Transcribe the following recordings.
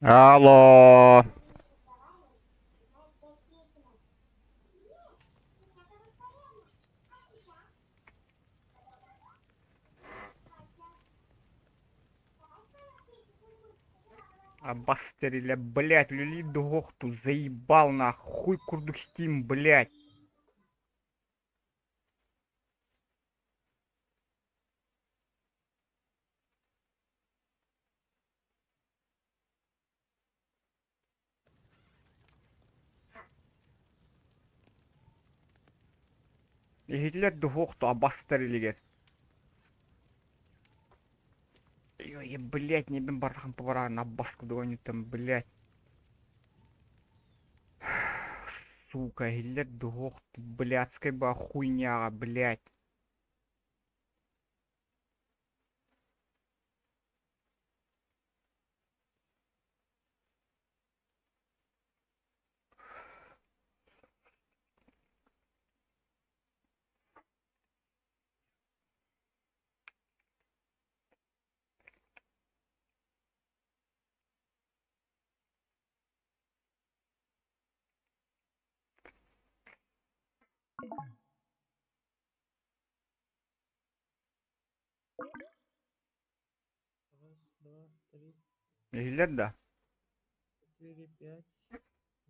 Алло. Обострили, блядь, люли дохту, заебал нахуй курдук стим, блядь. Иһиллэр духуохту абастар илигэр. Ой, блядь, не бин бархан побаран аббас кудуонньуттан, блядь. Сука, иһиллэр духуохту, блядскай ба хуйняҕа, блядь. Раз, два, три, Иһиллэр да? четыре, пять.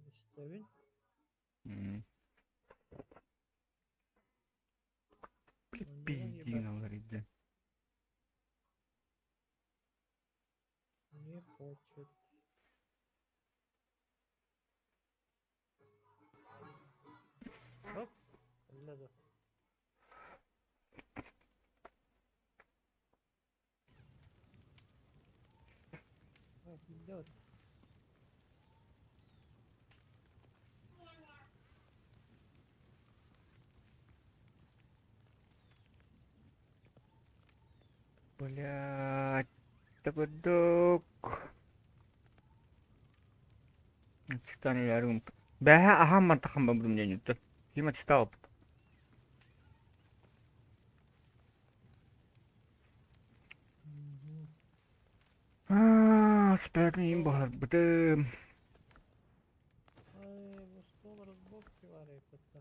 Истэбин. М. Блин, Оннугун пиздин ебать алар не хочет. Оп, леду. Идет. Блядь, табадок. Читание Бэһэ аһаан мантахан бабдым диэн Тима читал. Аа, спэрин баһарбытым. Ай, бу стол разборки варыйпытта.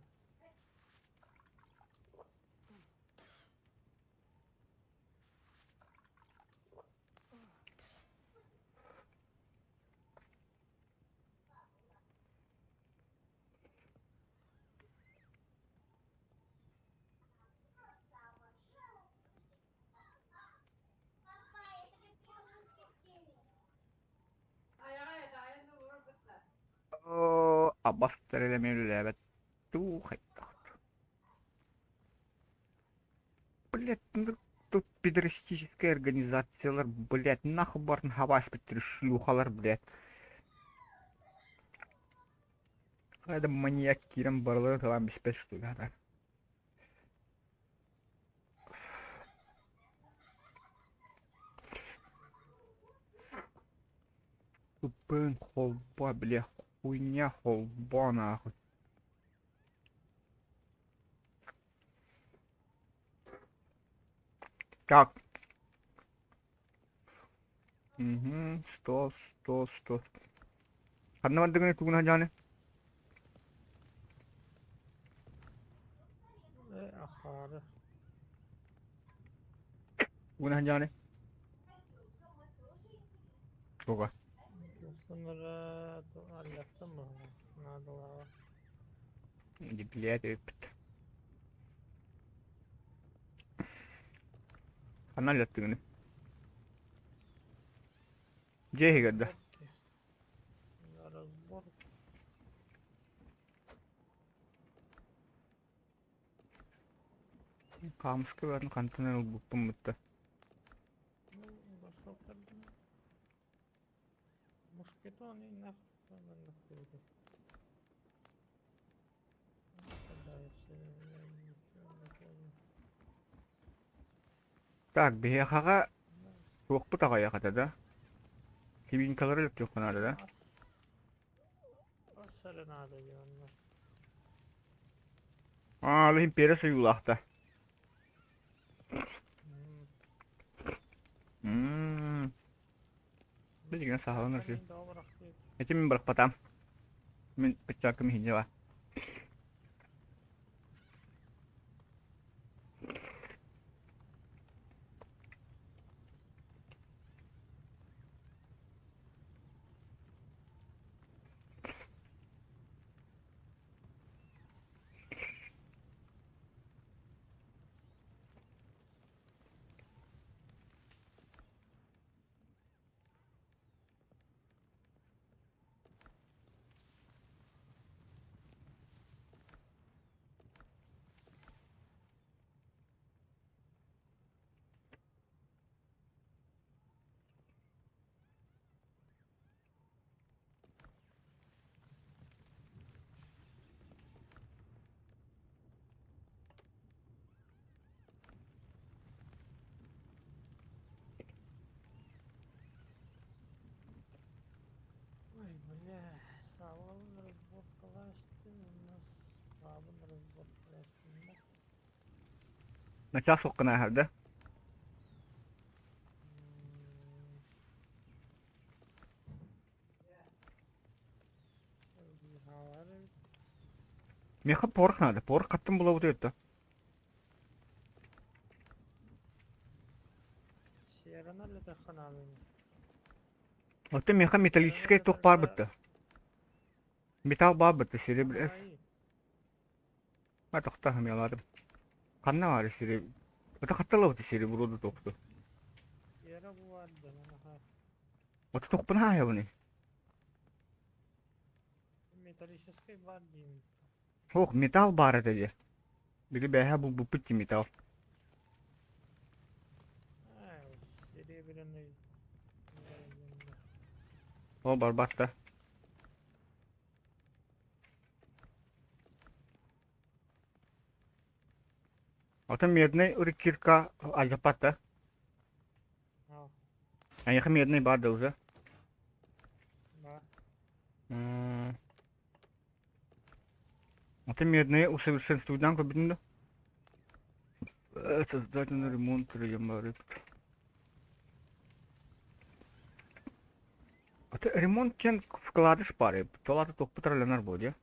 Оо, абас тэрилэмэ үлэлээбэт дуу хайдах. Блядь, ну тут педерастическая организациялар, блядь, нахуй барын хабаспыттыр шлюхалар, блядь. Хайда маньяк киирэн барыларын талаан биспэт что ли, ата. Тупын холбо, бля, хуйня холбо нахуй. Так. Угу, 100, 100, 100. Ханна бардыгын тугуна жаны? Ахары. Тугуна жаны? Туга. Сонора аллаттым наадалаава. Блядь, өппүт. Ханна аллаттыгыны? Дьиэ иһигэр да? Разбор. Хаамыска баарын хантан ылбыппын бытта. Мушкетон и нахуй нахуй. Так, биһиэхэҕэ туохпут аҕыйах этэ да? Химинкалары өлөктүөххэ наада да? Ас эрэ наада диэн Аа, ол иһин перец ойуулаах да. Мм. Билигин саһылан Мин ырсыы. тоҕо бырахтыы? Ити мин бырахпатам. Мин пыччакым иһинньэ ба. Ой, бля, саабын разборкалаастым уонна саабын разборкалаастым да. Начаас суоххун ааһар да? Хаалар эбит. Миэхэ порох наада. Порох хаттан булабыт өттө. Сиэрэнэ үлэтэххэ наада ини. Оттон миэхэ Сиэрэнэ металлическай туох баар үлэтэххэ бытта. Металл баар бытта серебро. Ай, Ма тохто хамыялаатым. Ханна баар сири? Ото хатталабыт серебро тохту. сиэрэ бу баар дьонун аха. Ото тохпун хаайабыный. Металлическай баар диим. Ох, металл баар этэ дии. Били бээһэ булбуппут дии металл. Ай, серебряный. Ол барбат да. Атын медный рыккирка алдьаппат да? Эйиэхэ медный баар да уже? М, Атын медные усовершенствуйдаан көрбүтүн да? Создательный ремонт ремонт. Аты ремонт диэн вкладыш баар эбит. Ол аата туохпут араланар буо дии.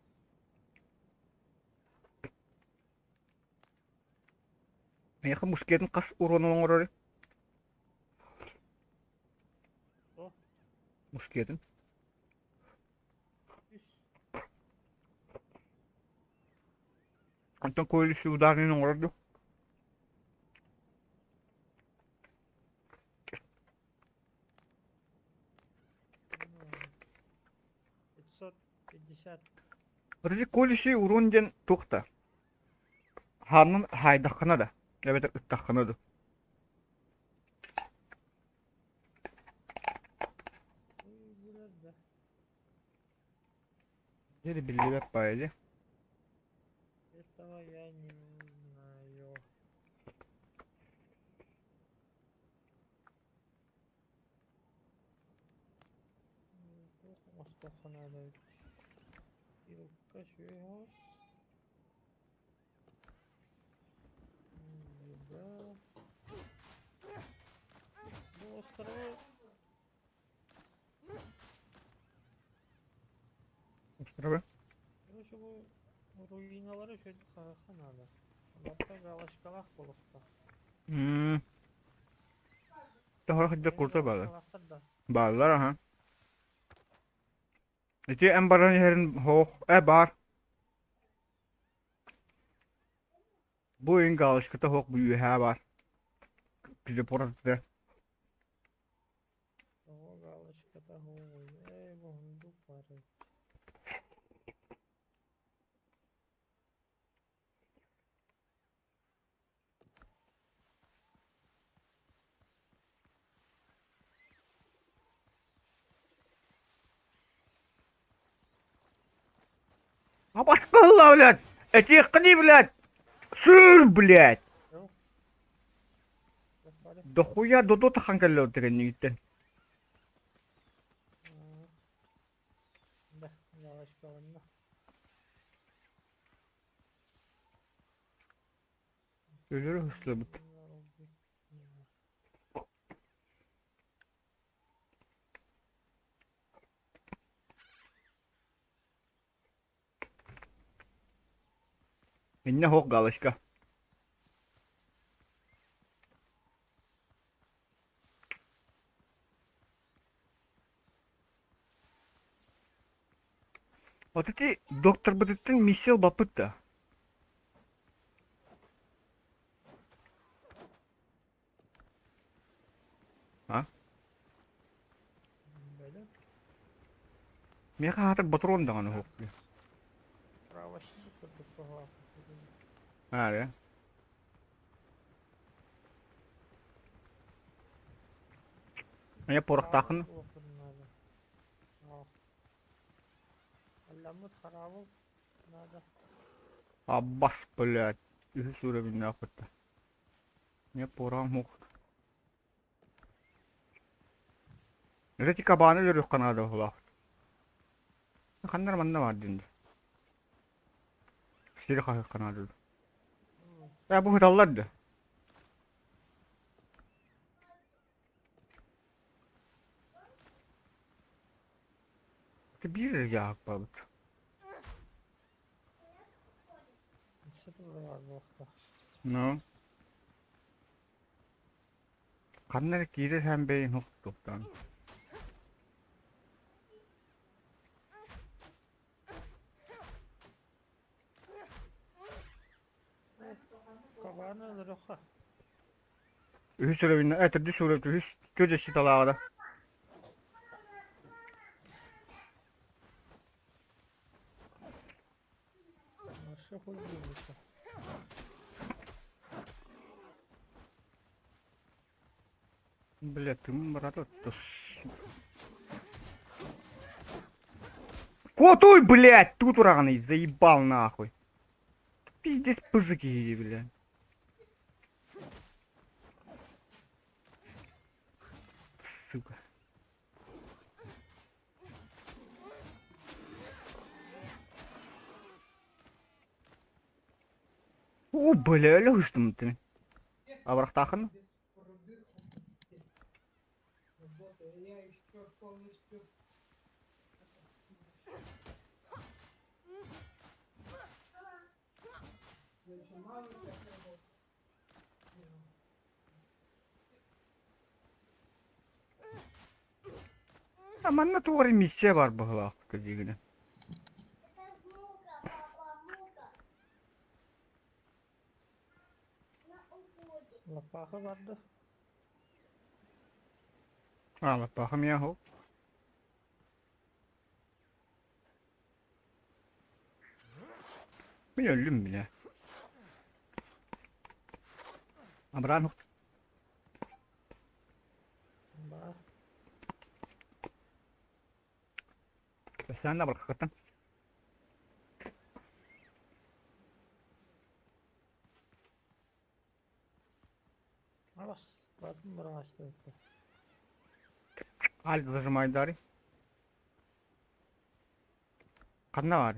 Миэхэ мушкетын хас уруонун оҥорорый? Мушкетын. Онтон койлүсү ударнын оҥорор дуу? 550. Подожди, колющий урон диэн туох да? Хаанын хаайдаххына да, эбэтэр ыттаххына да. Билэр да. Дьэ биллибэт баайа дии. Этого я не знаю. Туох оҥостуохха наада эбит? Илка үчүгэй Еда. Бу островы Островы? Короче, бу руиналары үчүгэйдик хаһыахха наада. Барыта галочкалаах буолуохтаах. М Тоһоро сылдьар Эйиэхэ курдук бааллар. галочкалаахтар да? Бааллар аха. Ити эн баран иһэрин һоох э баар. Бу ыйын галочката суох бу үөһээ баар. Телепорт Тоҕо галочката суоҕуй? Ээ, бу сундук баар эбит. Абаспалла, блядь! Этиэххиний, блядь! Сыр, блядь! Дохуя додо тахан кэллэ кэннигиттэн. Да, галочкаланна. Өлөрө сылдьыбыт. Иннэ суох галочка. Вот ити докторбытыттан миссия ылбаппыт да? А? Бэлэм. Миэхэ аһатар ботуруон даҕаны суох дии. Правочник курдук туһалаах. Аа, да. Эмиэ порохтааххын? Хараабыл наада. Алламмыт хараабыл наада. Аббас, блядь, үһүс уровеннаахпыт. Эмиэ пораҕым суох. Эти кабаны өлөрүөххэ наада быһыылаах. Ханна эрэ манна баар диэн. Сири хаһыахха наада дуу. Ээ бу сыталлар да. Биир эрэ дьааһык баабыт. Ну? Ханна эрэ киирэ саан бэйин уһуктуохтаан. Кабааны өлөрөххө. Үһүс өрөбүннэ, төрдүс өрөбүн, үһүс төрдүс талааҕа. Вообще хуй движется. Бля, ты брат, это Котуй, блядь, тут ураҕаный, заебал нахуй. Пиздец пызыки, бля. Сука. О, бля, өлө ты. Абырахтаахын? Манна туох эрэ миссия баар быһыылаах кэлиигинэ. Лаппаахы барда. А, лаппаахы миэхэ ол. Мин өллүм бile. Абраан Баар. Sen de bak hakikaten. Бас, бардым быраҕастыбыт. Аль зажимай дари. Ханна баар?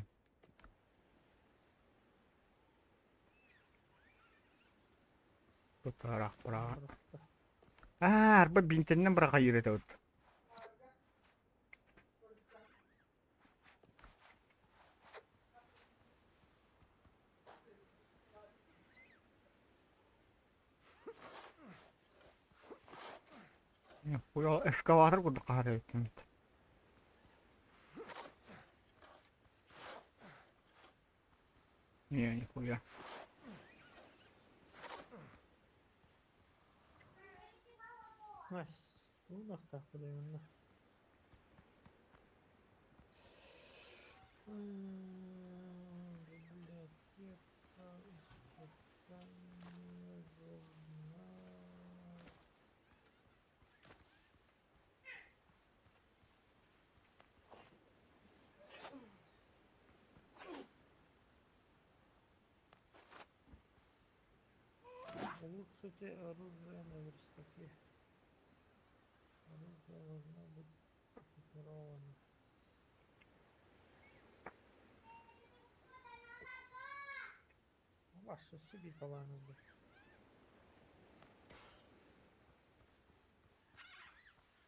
Тутараах быраҕа. Аа, арба бинтэннэн быраҕайыыр этэ вот. Эскалатор курдук хаһар эбиккин. Не, нихуя. Nice. Туунахтаах манна. Библиотека испытания журнал. Улучшите оружие на верстаке. Оружие должно быть экипировано. Ваше себе кабаны.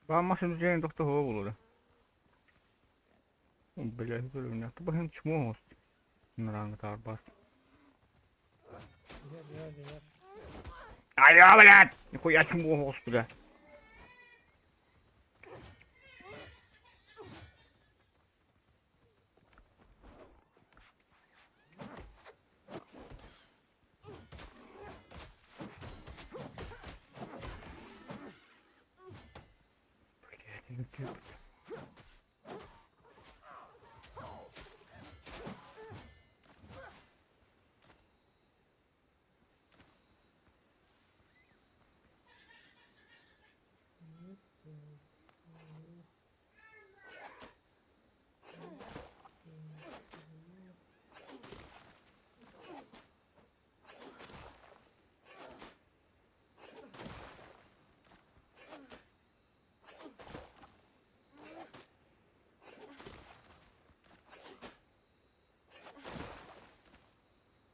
Бааммас дьиэҥ тохтоһуо буолуо. Бля, баһын чмо Нраҥ таарбас. Иһэр, иһэр, иһэр. Айа, блядь! Нихуя чуму, господи. Блядь,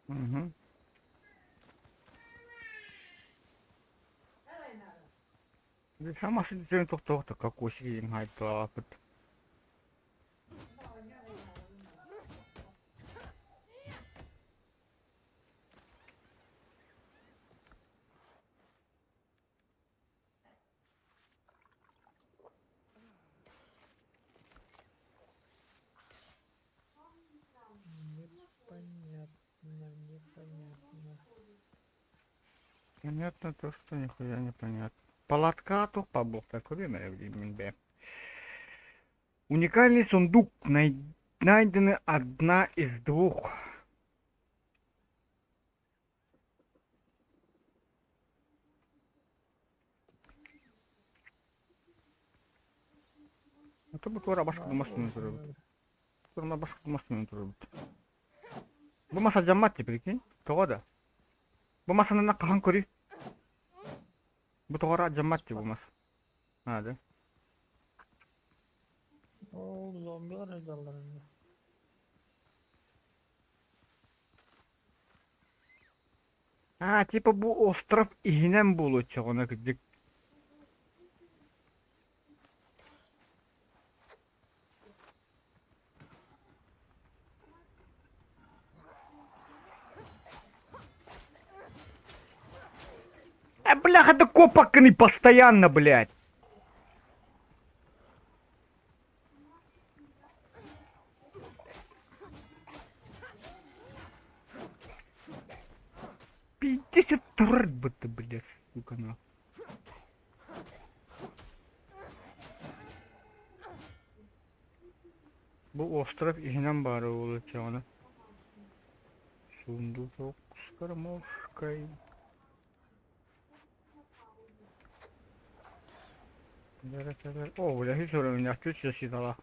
Угу. Samassa työn tohtohta kakuisiin haittaa. Непонятно, непонятно. Понятно то, что нихуя не понятно. Палатка туох бе. Уникальный сундук. Найдены одна из двух. Это бу туора башка думасын турабыт. Тура башка думасын турабыт. Бу маса жаммат прикинь. Тоҕо да. Бу масанан хаһан көрүй. Бу тоҕора жаммат бу мас. А, да. Ол зомбилар айдаллар инде. А, типа бу остров иһинэн буолуоччаҕына кырдьык. А, бляха, да копаканы постоянно, блядь. Пиздец, турбо ты, блядь, сука, нахуй. Бу остров иһинэн баара буолуоччаҕына. Сундучок с гармошкой. О, бля, үс уровень, чуть защитала.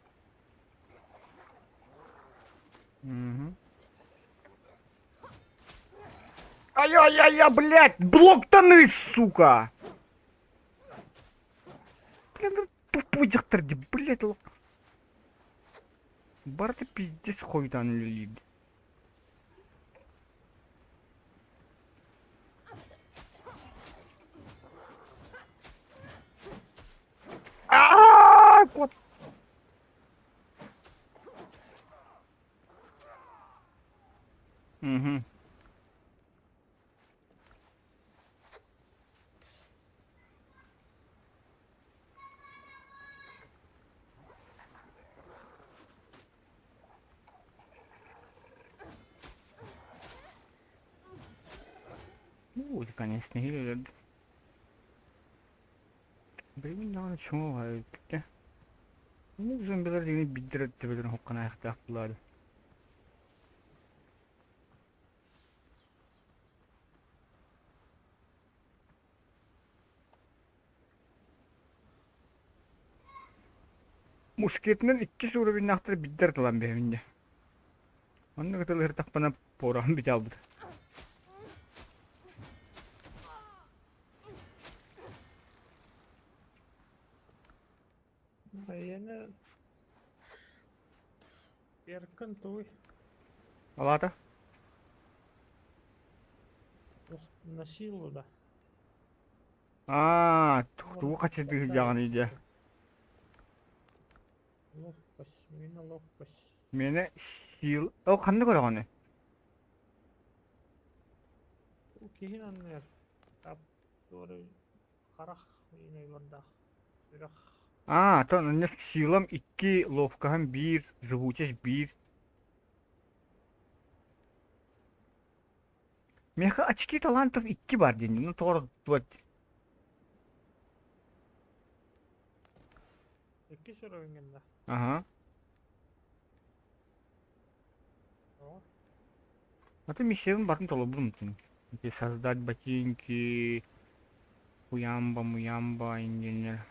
Угу. Ай-яй-яй-яй, блядь, блок тоны, сука! Бля, ну тупой дьахтар дии, блядь, лох. Барыта пиздец хойутаан үлэлиир. Аа, кот. Угу. Ну, конечно, или... Билигин даҕаны чуҥу уһаайбыт Ну, зомбилар дигини биирдэрэ төбөлөрүн хоккан айахтаахтылар. Мушкетынан иккис уровеннаахтар биирдэр тылан биһэбин дьэ. Онно кытылыһыртахпына пораҕым бүтэ албыт. Айаны Эркин туй Алаата? На силу да. Аа, тугу хачырдыы сылдьаҕыный дьэ? Ловкость, мина ловкость. Миэнэ сил... Ол ханна көрөҕүнүй? Иккиһин анныгар таптыыр харах иҥэйбэрдээх сүрэх А, то онно силам икки, ловкаһым биир, живучесть биир. Миэхэ очки талантов икки бар диэн, ну тоҕо вот. Иккис өрөҥҥүн да. Ага. Тоҕо? А ты миссиябын барын толорбутум Ити создать ботинки, хуямба-муямба инженер.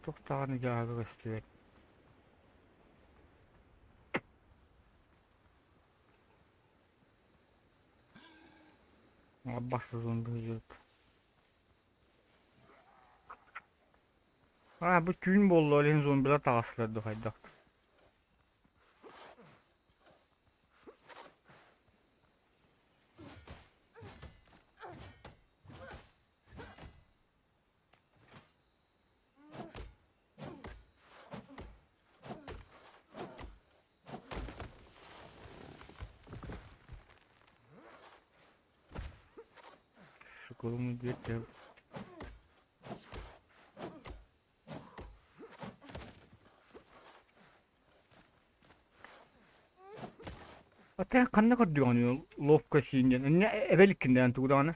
Туох даҕаны дьааһыга көстүбэт. Бас быһыйбыт. А, бу түүн буолла, ол иһин зомбилар таҕыстылар дуу хайдах. Шоколадный дверь. Ата ханна көрдүөҕүнүй ловко сиинньэн инньэ эбэликкин даҕаны тугу даҕаны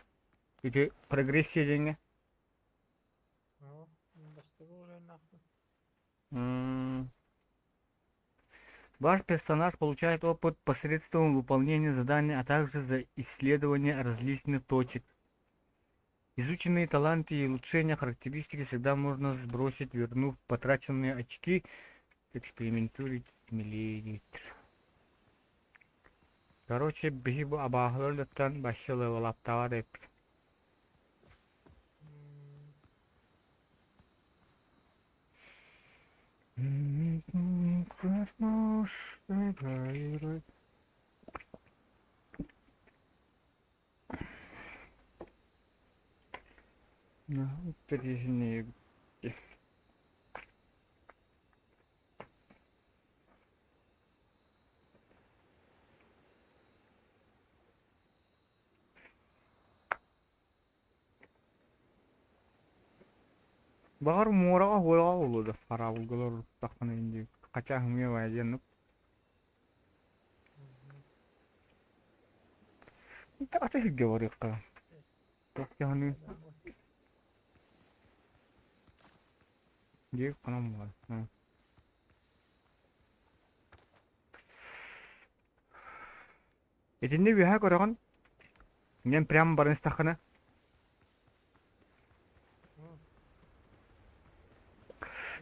ити прогрессия диэҥҥэ Ваш персонаж получает опыт посредством выполнения заданий, а также за исследование различных точек. Изученные таланты и улучшения характеристики всегда можно сбросить, вернув потраченные очки. Экспериментируйте миллилитр. Короче, биһи бу абааһылар үлэттэн башы левелаптаабат эбиппит. Интэриэһинэй эбит. Баҕар муораҕа хуораҕа буолуо да хараабылга олордоххуна инди хача аһымыа баайа диэн Аты сиргэ барыахха. Туох дьаһаныы Диир ханан буолар. Итиннэ үөһэ көрөҕүн, инэн прямо баран истэххинэ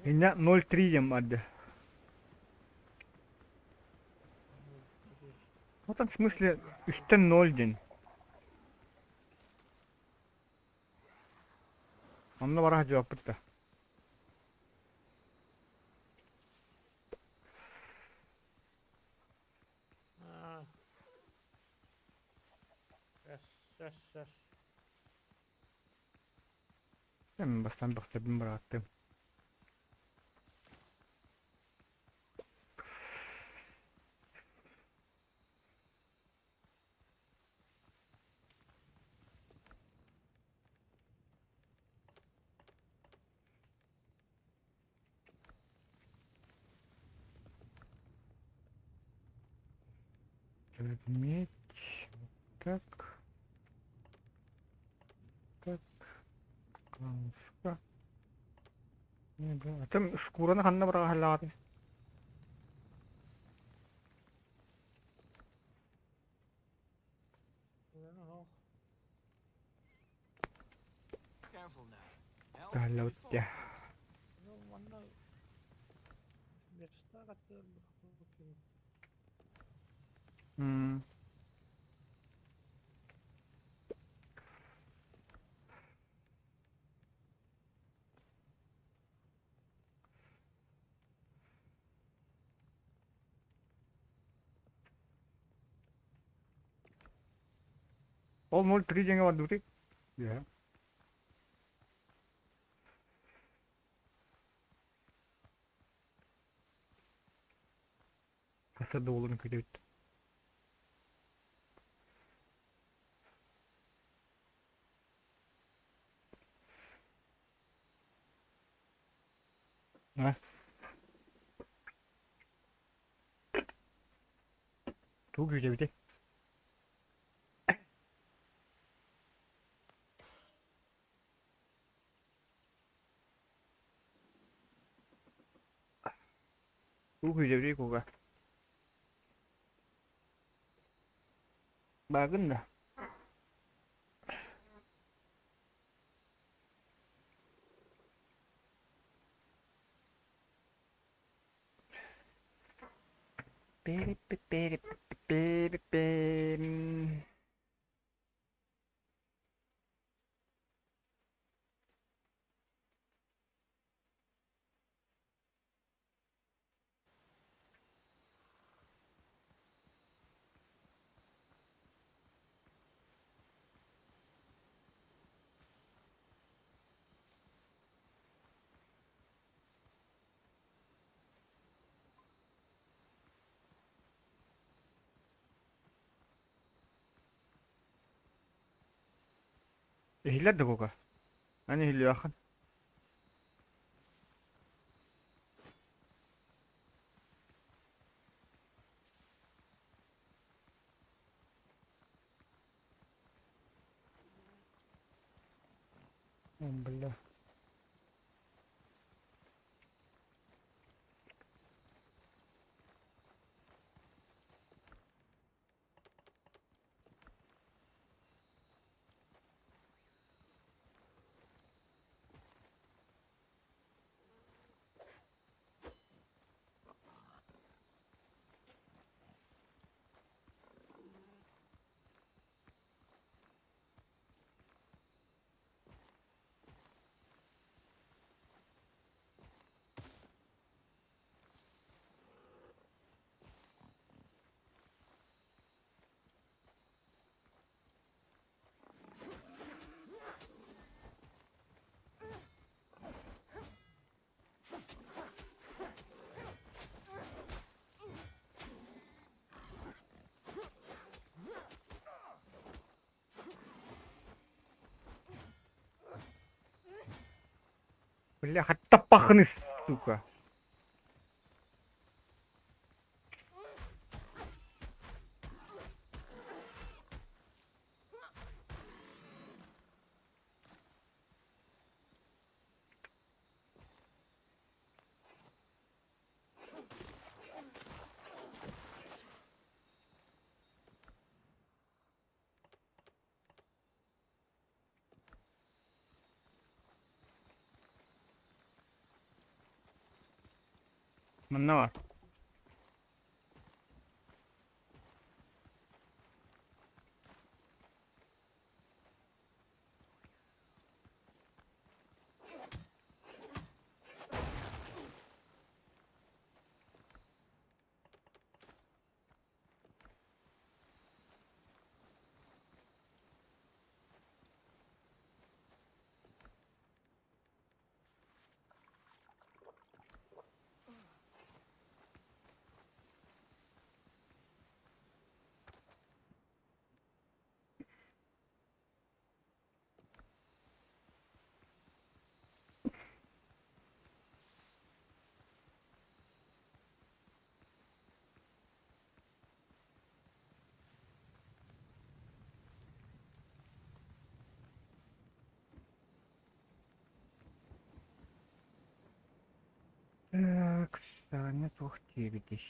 иннэ 0,3 диэн барды. Вот в смысле үстэн 0 диэн. Онно бара сылдьыбаппыт да. Мен бастаан бахтарбын бырааттым. Предмет. Так. Так. Там шкураны ханна быраҕаһаллаҕатын? Таһаллабыт дьэ. М. Ол 0,3 диэҥҥэ бардыбытый? Үөһэ. Сарсыарда буолуон күүтэбит. Аа? Тугу күүтэбитий? Тугу күүтэбитий куга? Баагын да? Пи-пи-пи-пи-пи-пи-пи. Иһиллэр да кука? Аны иһиллиэххин. Бля. Бляха, таппахны, сука. Манна бар. Так, Саня туох диэбитий?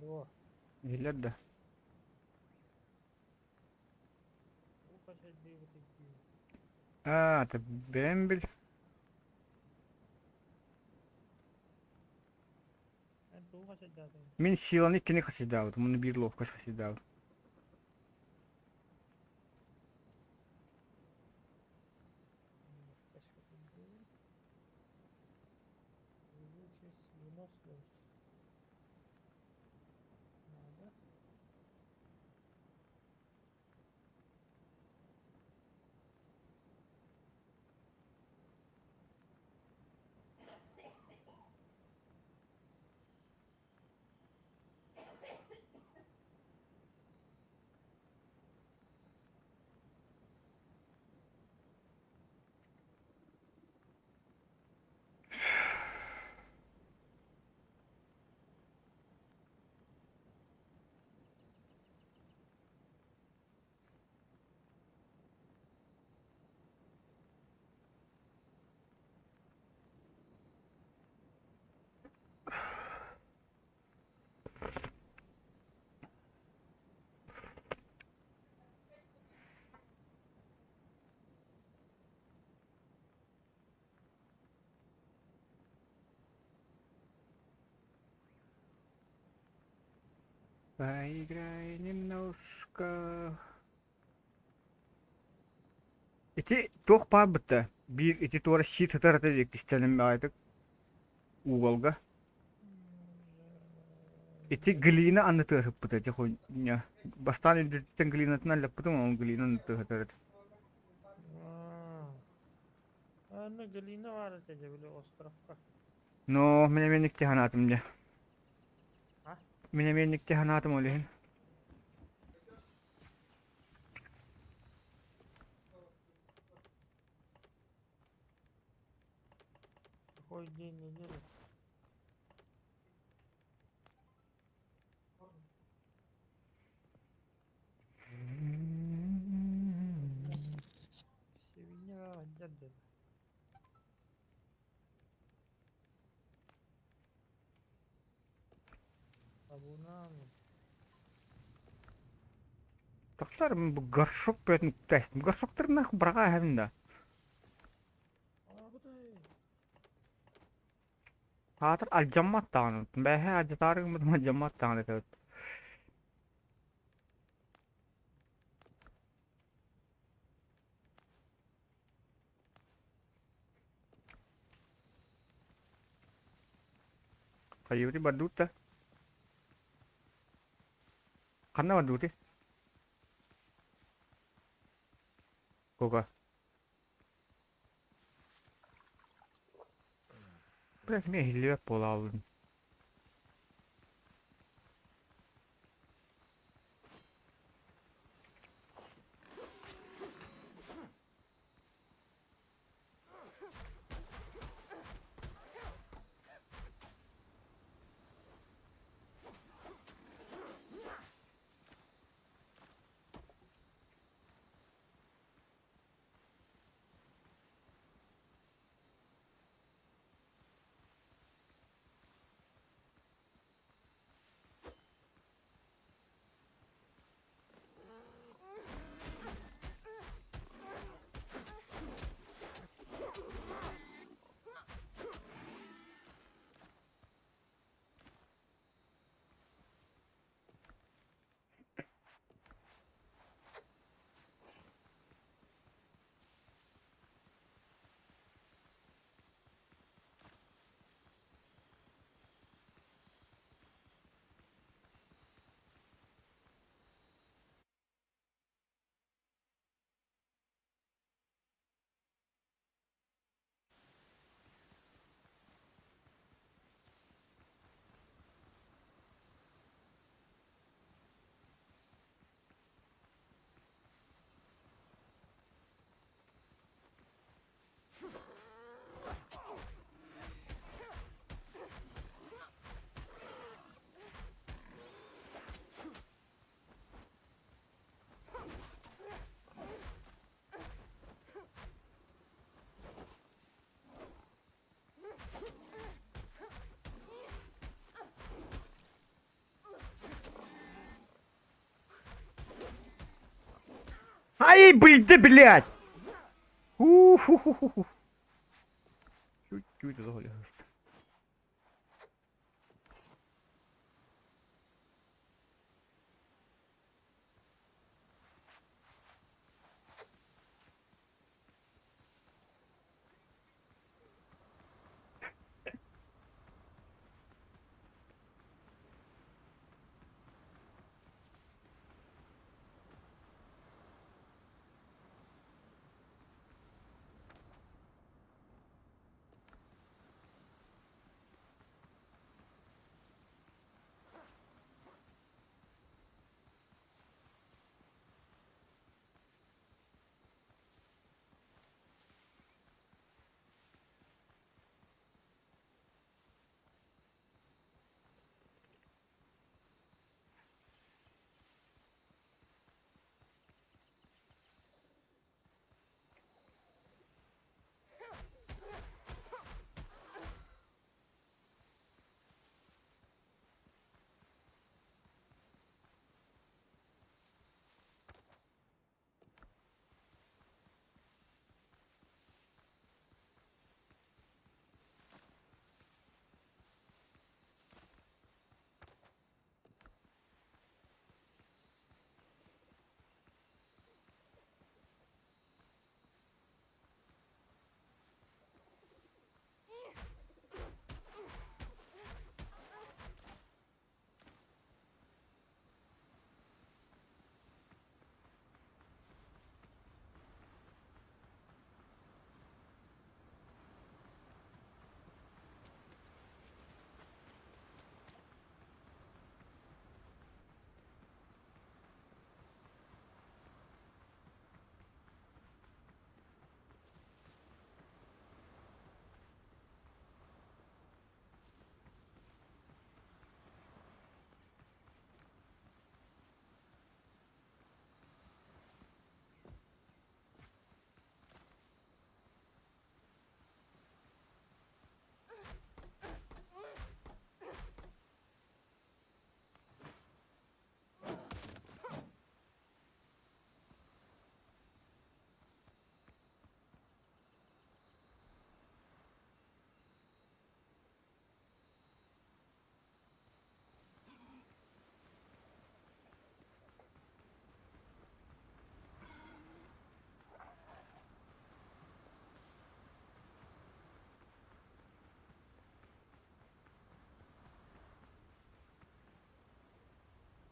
Во. Иһиллэр да? Уу хачайдыыбыт дии. Аа, это бэйэм бил. Тугу хачайдаатыҥ? Мин силаны иккини хачайдаабытым, уонна биир ловкость хачайдаабытым. Ловкость хачайдыыр. Увеличить выносливость. Надо. Поиграй немножко. Ити туох баар бытта? Биир ити туора щит ытар ата диэки баҕайытык уголга. Ити глина аннытыгар сыппыта ити хуйня. Бастаан үрдүттэн глинатын аллаппытым, ол глина аннытыгар сытар этэ. Аны Галина баар этэ дьэ били островка. Но мин эмиэ никти санаатым дьэ. А? Мин эмиэ никти санаатым ол иһин. Какой день недели? Сибинья дьэрдэн. Табунан. Тахсар бу горшок бөтүн тест. Горшоктар нах браға эһэбин да. Аабытай. Саатар алдьаммат даҕаны. Бэһэ алдьатаары гыммытым алдьаммат даҕаны этэ. Хайыыбытый бардыбыт да? Ханна бардыбытый? Кука. Блядь, эмиэ иһиллибэт буолааллын. Ай, быйды, блядь! У-ху-ху-ху. Чуть-чуть заголяешь.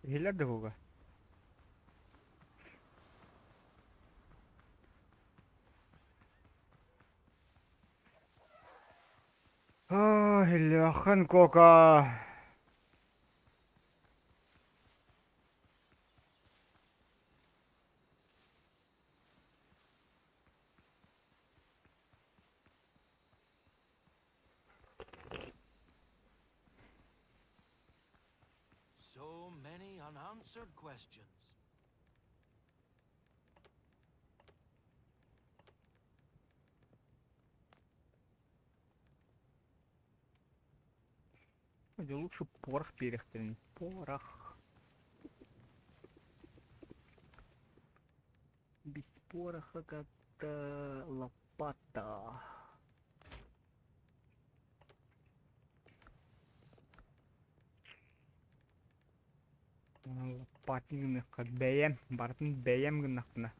Иһиллэр да куга? Аа, иһиллиэххин, Кока! So many unanswered questions. Дьэ лучше порох биэриэхтэрин. Порох. Без пороха как-то лопата. Лопатын гыныахха бэйэм, барытын бэйэм гыннахпына.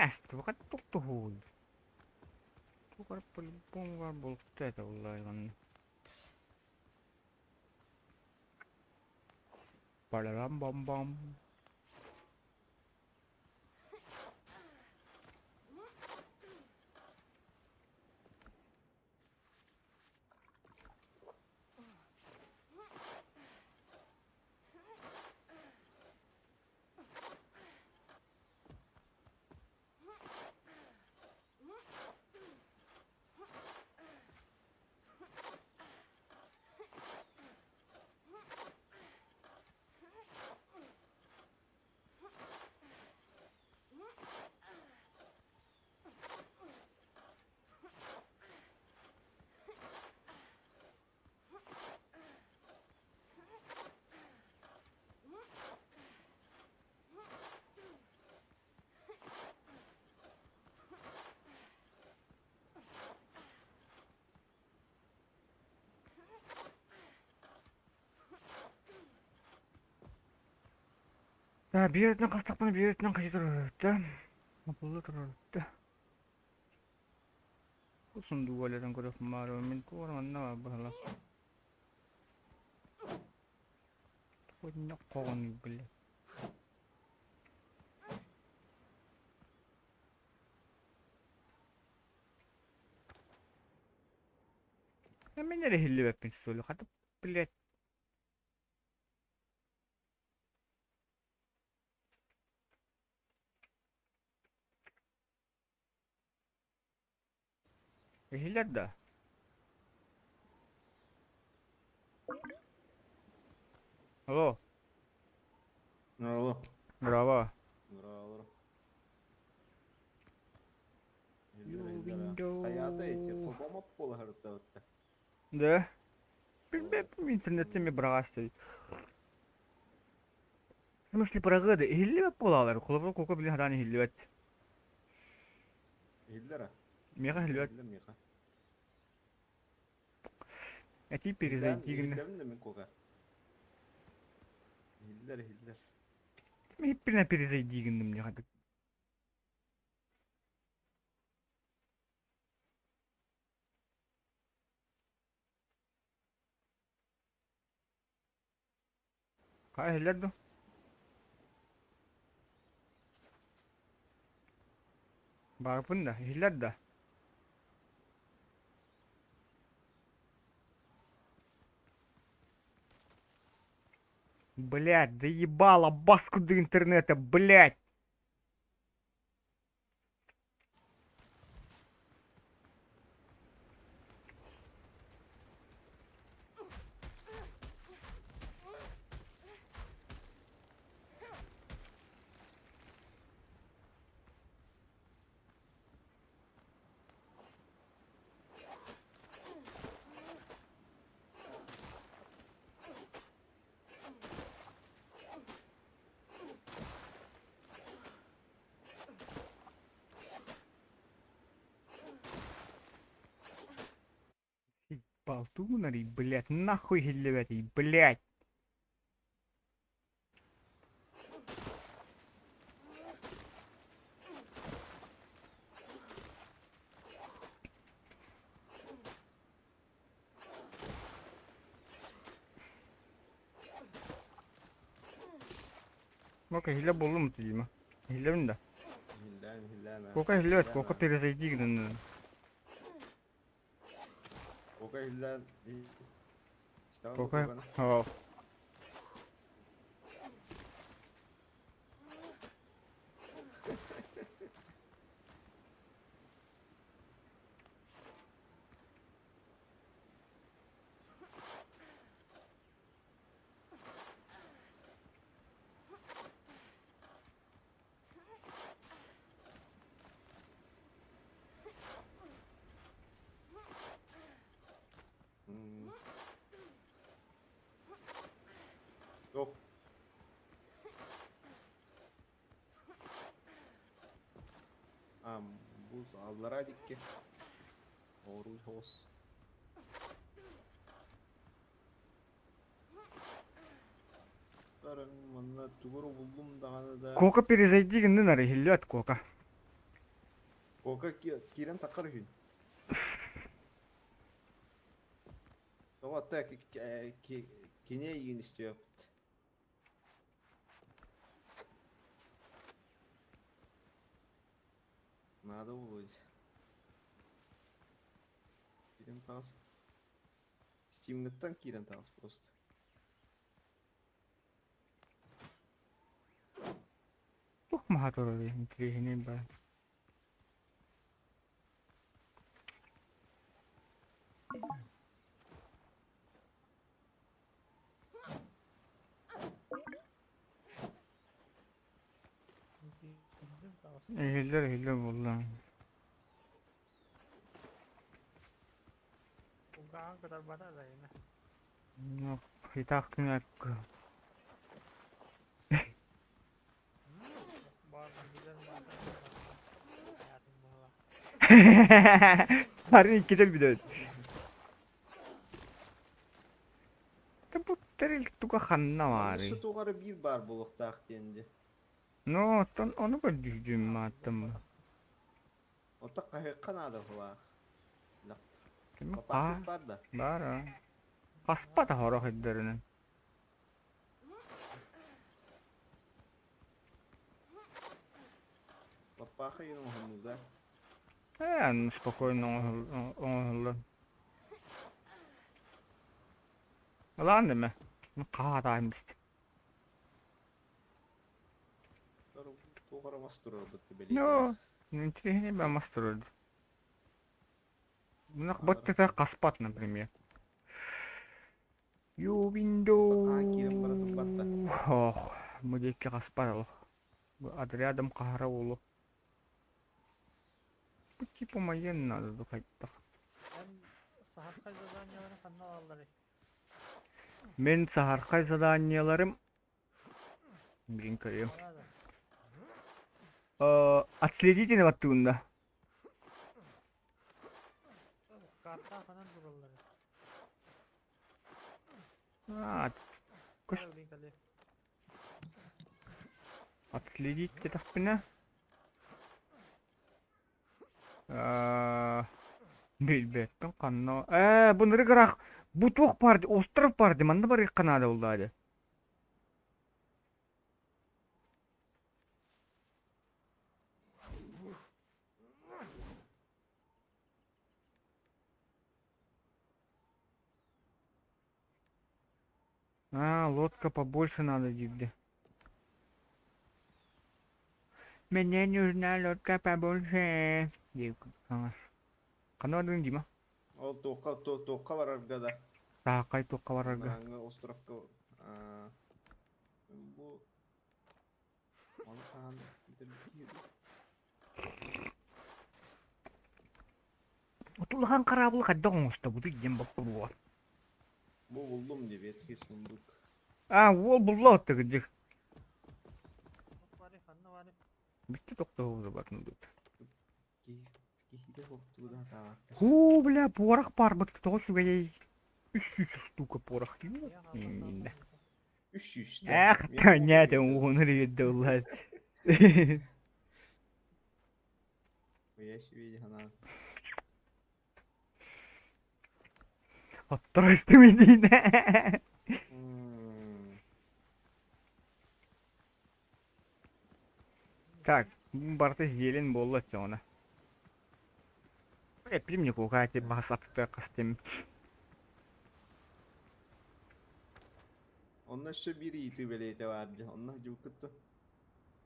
Ээстибэкэ туохтуһууй? Туох эрэ по-любому баар буолуохтаах этэ буоллаҕына. Парарам-бам-бам. Биир өттүнэн хастахпына биир өттүнэн хайыы турар Бобулла турар Бу сундууга үлэтин көрүөхпүн баҕарабын мин туох эрэ манна баар быһыылаах. Туох хоҕонуй били. Мин эрэ иһиллибэппин что ли хата блядь. Иһиллэр да? Алло. Алло. Браво. Браво. Хайаата эти холбомот буола сырыттабытта. Да. Интернеттен ми быраҕаастый. В смысле быраҕыа да иһиллибэт буолаалар. Холобур кука билин хараан иһиллибэт. Иһиллэр а? Миэхэ иһиллибэт. Иһиллэр миэхэ. Этии перезайди гына. Иһиллэбин да мин кука. Иһиллэр иһиллэр. Иһиппинэ перезайди гынным миэхэ. Хайа иһиллэр дуо? Баарбын да, иһиллэр да? Блядь, доебало баску до интернета, блядь! Болтунарий, блядь, нахуй иһиллибэтий, блядь! Кока иһиллэ буоллум дима. Иһиллэбин да? Иһиллээн иһиллээн аа. Кока иһиллибэт, Иһиллээн Кока аа. перезайди гыннын. Кока иһиллээн Истэҕин Кока, Коканы? оо. А, бу аллараа дикки. Оруй хос. Баран манна тугу буллум даҕаны да. Кока перезайди гыннын ары иһиллибэт Кока. Кока киирэн таххар үһүн. Тоҕо так кини эйигин истиэхпит. Надо будет. Киирэн таҕыс. Стимҥыттан киирэн таҕыс просто. Туох маһа турар интириэһинэй баар. Иһиллэр иһиллэр буолла. Кулгааҕын кытарбата да ина. Ну, и так күнэккэ. Харын иккитэ билэбит. Бу тэрил туга ханна баарый? Өссө туох эрэ биир баар буолуохтаах диэн дии. Ну, оттон ону көрдүүрдүүм мааттым. Оттон хаһыахха наада быһыылаах. Лаппаахпыт баар да? Баар аа. Хаспат хорох ирдэринэн. Лаппаахы иһин оҥоһуннуу да? Ээ, спокойно оҥоһуллар. Ылаан дeme. Хаатаайым бистэ. Туох эрэ мас турарбыт No, интереснее бы мас турар. Вот это каспат, например. Ю window. Ох, мы диэки хаспат олох. Отрядом хаһара уолу. Бу типа моен надо духайттах. Саһархай заданиялары ханна алалларый? Мин саһархай заданияларым Блин, көрүөм. Отследите баттыгында. Карта ханан тураллар? Отследить диэтэхпинэ билбэппин ханна ээ бу нырык ыраах бу туох баар остров баар дии манна барыахха наада буоллаҕа дии А, лодка побольше надо диирдэ. Мне нужна лодка побольше. Диир Ханна бардыҥ Дима? Ол туохха туохха барарга да? Таакай туохха барарга? Нараңҥы островка бу ону хаһан Улахан хараабылы хайдах оҥостобутуй диэн боппуруос. Бу буллум диye ветхий сундук. А, уол булла оттыгыдьык. Бүттэ тохтоһуллубатын дут. Киһитэ хоптугу да Хуу, бля, порох баар тоҕо сүгэйэй. 300 штука порох. Иннинэ. 300 Эх, таня, уһунur yeddi улла. Я себе ханаа. Оттор истиминин. Так, барыта зелень буолла оччоҕуна. Эппитим Ньукуукаати баҕас аттыгар хастым. Онно өссө биир ыйытыы бэлиэтэ баар дьэ. Онно дьыбыккытта.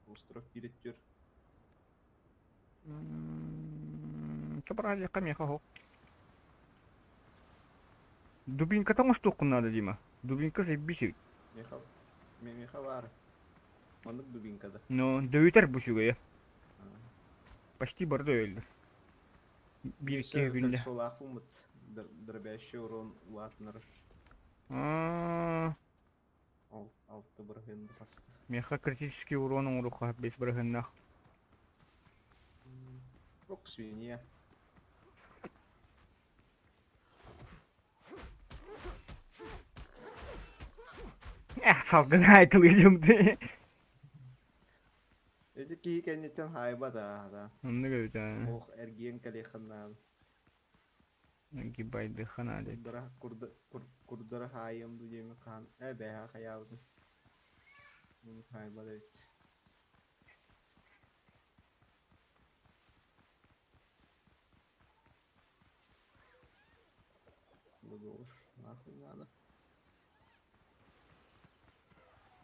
Остров биир өттүөр. Собрали меха хоп. Дубинката оҥостуоххун наада Дима. Дубинка заебись. Меха, меха баар. Маннык дубинкада. Ну, дөйүтэр бу үчүгэйэ. Почти бары дөйөллөр. Биир икки күннэ. Солаах умут дробящий урон улаатынар. Алты бырыһын хаста. Меха критический урон оҥоруохха бэс бырыһыннаах. Ок, свинья. Эх, салгын айтылыйдым дии. Ити киһи кэнниттэн хаайбат аа, Оннук эбит аа. Ох, эргийэн кэлиэххин наада. Гибайдыхха наада. Курдара, курда, курдара хаайыам дуу диэмин хаан, ээ бээһэ хайаабытым. Хаайбат эбит. Договор нахуй надо.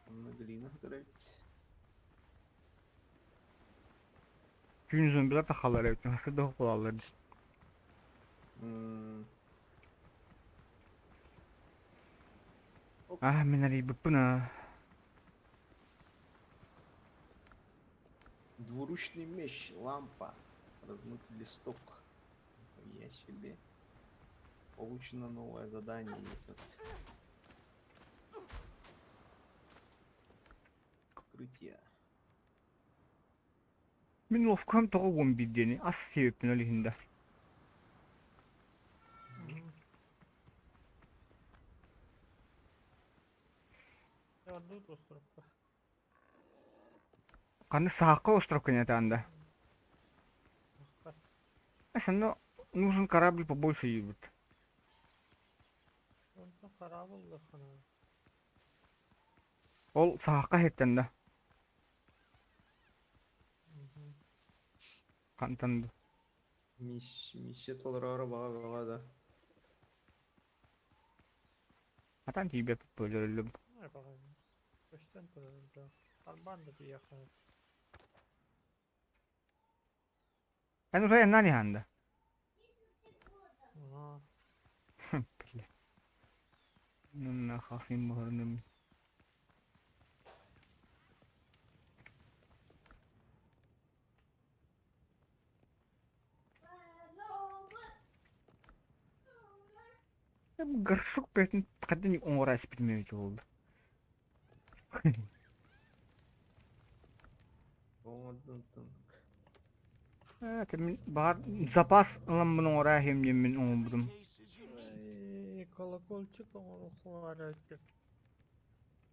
Онно глина сытар эбит. Түүн зомбилар тахаллар эбит, хаска да буолаллар. Аа, мин арыйбыппын аа. Двуручный меч, лампа, размытый листок. Я себе. Получено новое задание. Вот. Открытие. Мин ловкам тоҕо уон биирдиэни ас сиэбиппин ол иһин да. Ордук островка. Ханна саахха островка нетаан да? Сонно нужен корабль побольше ебут. Онтон корабль лахана. Ол саахха хеттен да. Хантан да. Миссия толороро баҕа баҕа да. Атан тиийбэт бөлөрүллүм. Көстөн турар Арбан да тиийэххэ. Эн уже эн ханда. Бля. Ну нахахим морным. Горшок бэйэтин хантан оҥоро испитим эбитэ буолла. Ээ, мин баҕар запас ыламмын оҥороо иһим диэммин оҥорбутум. Колокольчик оҥоруохха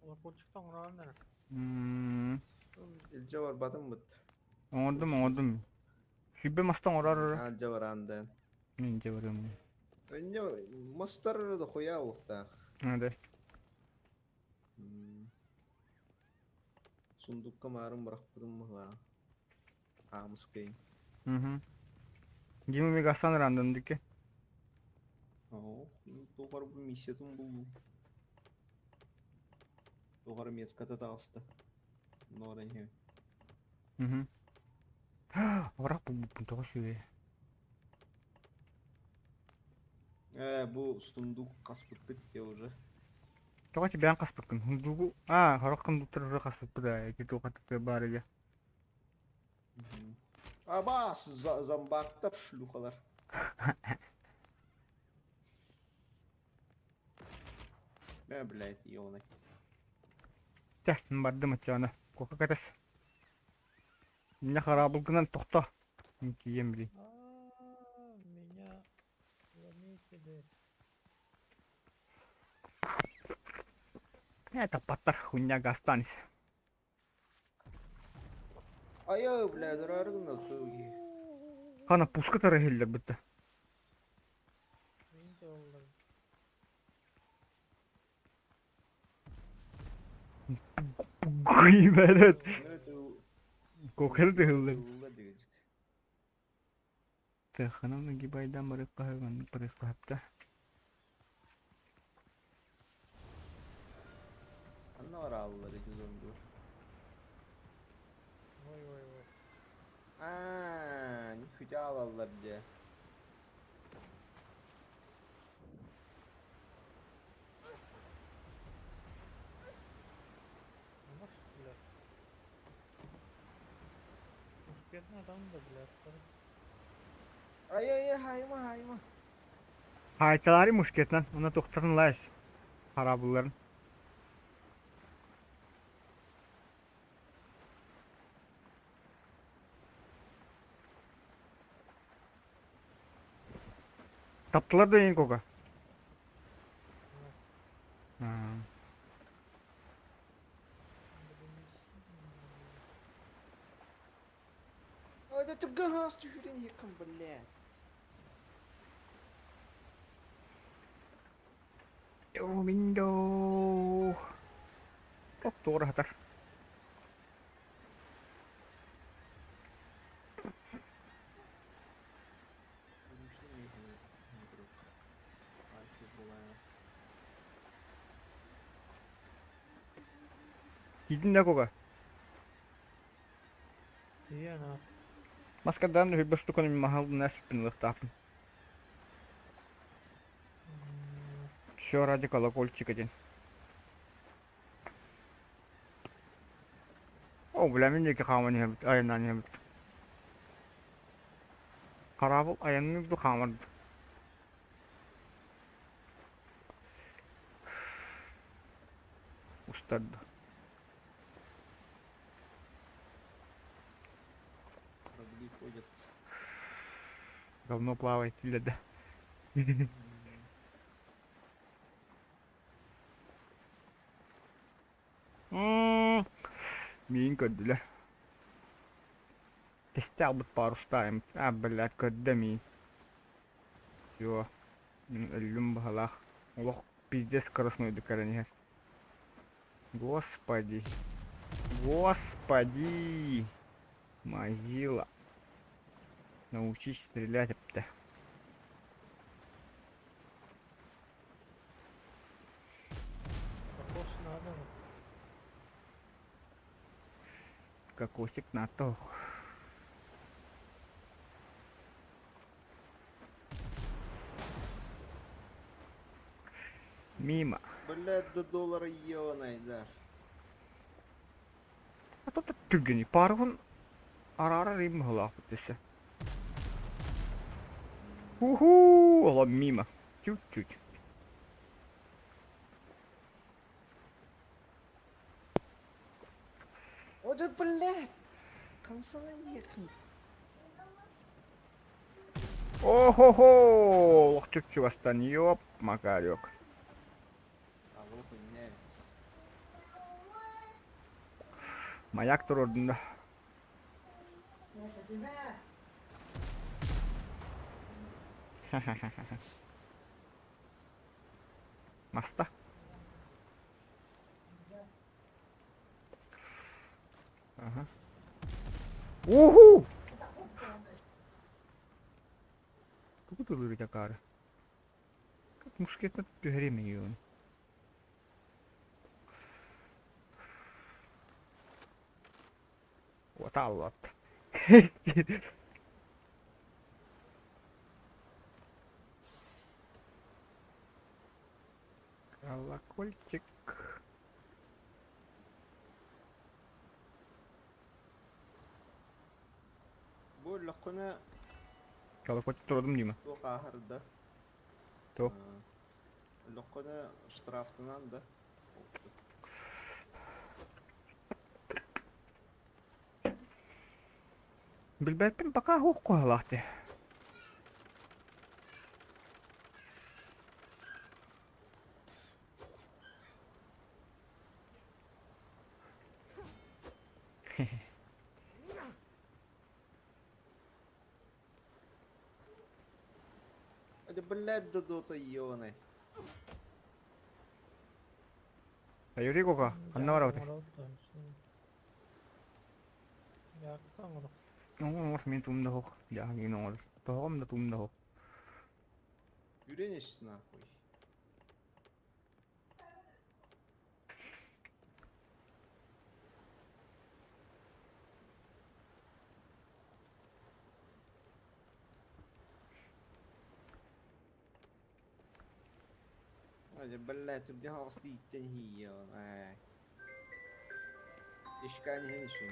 Колокольчик оҥороон эрэ. Илдьэ барбатым быт. Оҥордум, оҥордум. Сүүрбэ маста оҥорор. Аа, дьэ бараан да. Мин дьэ барыам. Инньэ мастар дохуя олохтоох. Да. Сундукка маарын бырахпытым быһылаах. Аамыскайын. Угу. Дима Мегастан рандом дики. Оо, туох бу миссиятын буллум. Туох эрэ метката таҕыста. Нора иһэ. Угу. Абырах булбуппун тоҕо сүгэ. Ээ, бу сундук хаспыппыт те уже. Тоҕо бэйэҥ хаспыккын? Сундугу аа, сорох сундуктар уже хаспыппыт ээ, ити туох баар иде. Абаас, зомбактар шлюхалар. Э, блядь, ёланый. Чэ, бардым оччоҕуна. Куока кэтэс. Инньэ хараабылгынан тохто. Мин тиийэн билий. Меня заметили. Ээ, таппаттар, хуйня останься. Айа, бля, зарары гына суги. Хана пуска тарыһыллар бытта. Мин де оллар. Гуйбэрет. Кокер дыһыллар. Таханам нагибайдан барыккаһыган барыккаһапта. Ханна барааллар ити зомбилар? Ой ой ой. Аа, нихуя алаллар дьэ. Может, блядь. Мушкетный адам да, блядь. Ай-ай-ай, хайма, хайма. Хаайталаары мушкетынан, уна тохтарын лайс. Харабылларын. Таптылар да иин куга. Ой, да түргэн түһүрэн иһиккин, блядь. Миндо. Туора хатар. Киирдин да куга? Тиийэн аа. Маскардаан үһү бостукун маһал нэспин ылыахтаахпын. Все ради колокольчика диэн. О, бля, мин диэки хааман иһэбит, айаннаан иһэбит. Хараабыл айанныыр ду хаамар ду. Устар ду. Корабли ходят. Говно плавает или да. Миин көрдүлэр. Тэстэ албыт парустаайым. А, блядь, көрдө миин. Всё. Мин өллүм баһалаах. Олох пиздец скоростнойдук кэлэн иһэр. Господи. Господи! Могила. Научись стрелять эптэ. Кокос надо. Кокосик на то. Мимо. Блядь, до доллара ебаный, да. А тут түргени парғын арара рим быһылаахпыт десе. Уху, ола мимо. Чуть-чуть. О, да, блядь! Комсона ехать. О-хо-хо! Олох чуть-чугастан, ёп, макарек. А, вот хуйня. Маяк турордун да. Маста. Ага. Уху! Тугу тылырыт акаары? Как мушкетна түһэриэм ее. Оталлат. Колокольчик. Бу өллөххүнэ Колокольчик турдум дима. туох ааһар да? Туох? Өллөххүнэ штрафтанан да? Билбэппин пока хуох куһалаах дии. Это, блядь, да дота ебаный. Юрий Гога, ханна барабыт? Оҥор мин туум да суох, дьаһан оҥор. Тоҕом да туум да суох. Юрениш нахуй. Ой, блядь, у меня стоит ебаный. Ишкани еще.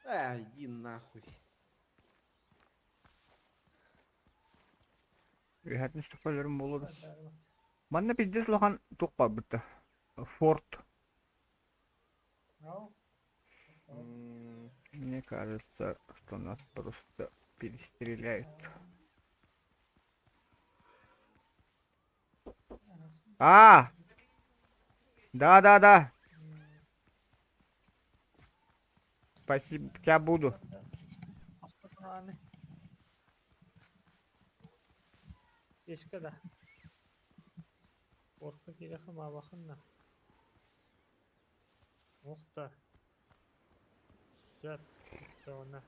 Ээ, иди нахуй. Үөһэтин сөпөлөрүм буолуо да. Манна пиздец улахан туох барбыта. Форт. Мне кажется, что нас просто перестреляют. А! Да, да, да. Спасибо, тебя буду. Пешка да. Орка кириэхэ маабахын да. Ох да. Сөп. Оччоҕуна.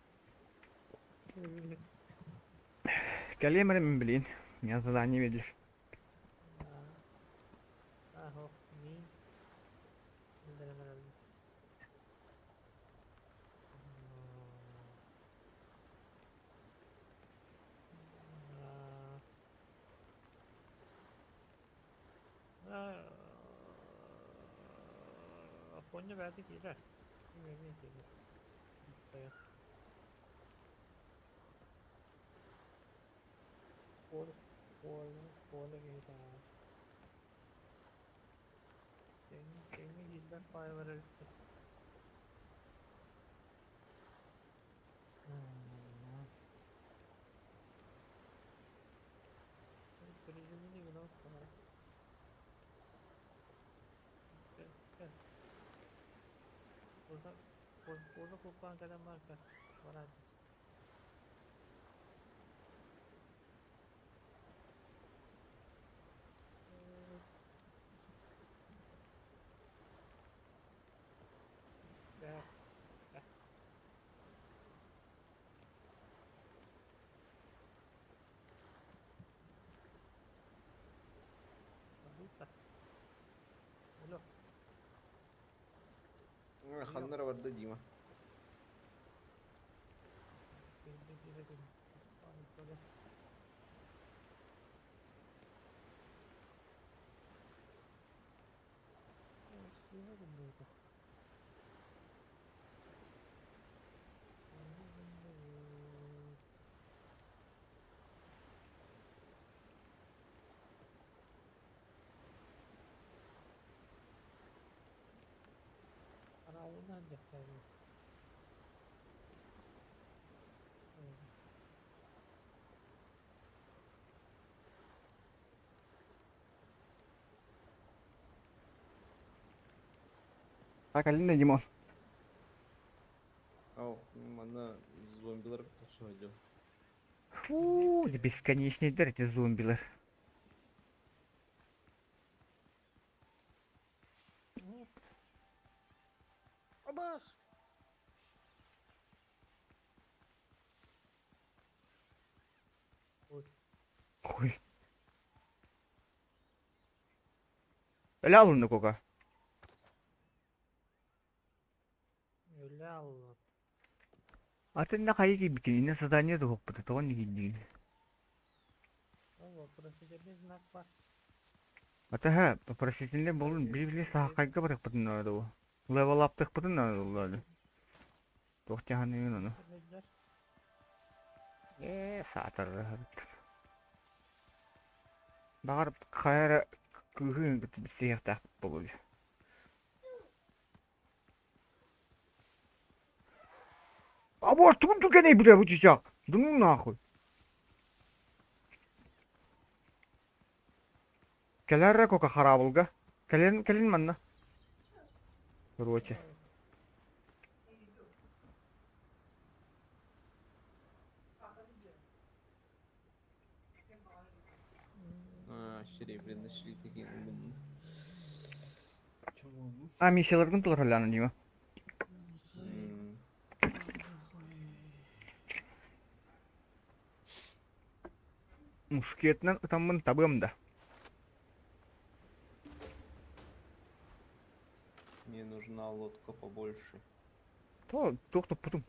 Кэлиэм эрэ мин билиин. Меня задание видишь. Аһо, мин. Оппуонньа бэйэтэ киирэр. Эмиэ киирэр. Коля, Коля, Коля киһитэ. Тэҥҥэ киирбэт баайылар эбиттэр. Burada куккаан кэлэн барда. Барааччы. Ханна эрэ барда Дима. А кэлин да Димон. Ау, манна зомбилар тохсуһадьым. Фу, бесконечныйдар эти зомбилар. Абас! Ой. Ой. Өлө алынны кока. Өлө аллын. Атын да хайы киирбиккин, иннэ задание да уһукпута, тоҕо инник киирдигин? Ол вопросительный знак бар. Атаһа, попросительный буолун, били-били саахайга барыахпытын наада буо. Левелаптыахпытын наада буолла. Туох дьаһаныгын ону? Ээ, саатарыһабыт. Баҕар, хайа эрэ кыыһы билсиһиэхтээх буолуо. А вот тут түгэнэй бля бу чычах. Да ну нахуй. Кэлэр кока хараабылга. Кэлин кэлин манна. Короче. А, серебряный слиток ыллым. Чего? А миссияларгын толороллаана Дима. Мушкетынан ытаммын табыам да. Мне нужна лодка побольше. То туох топпутум.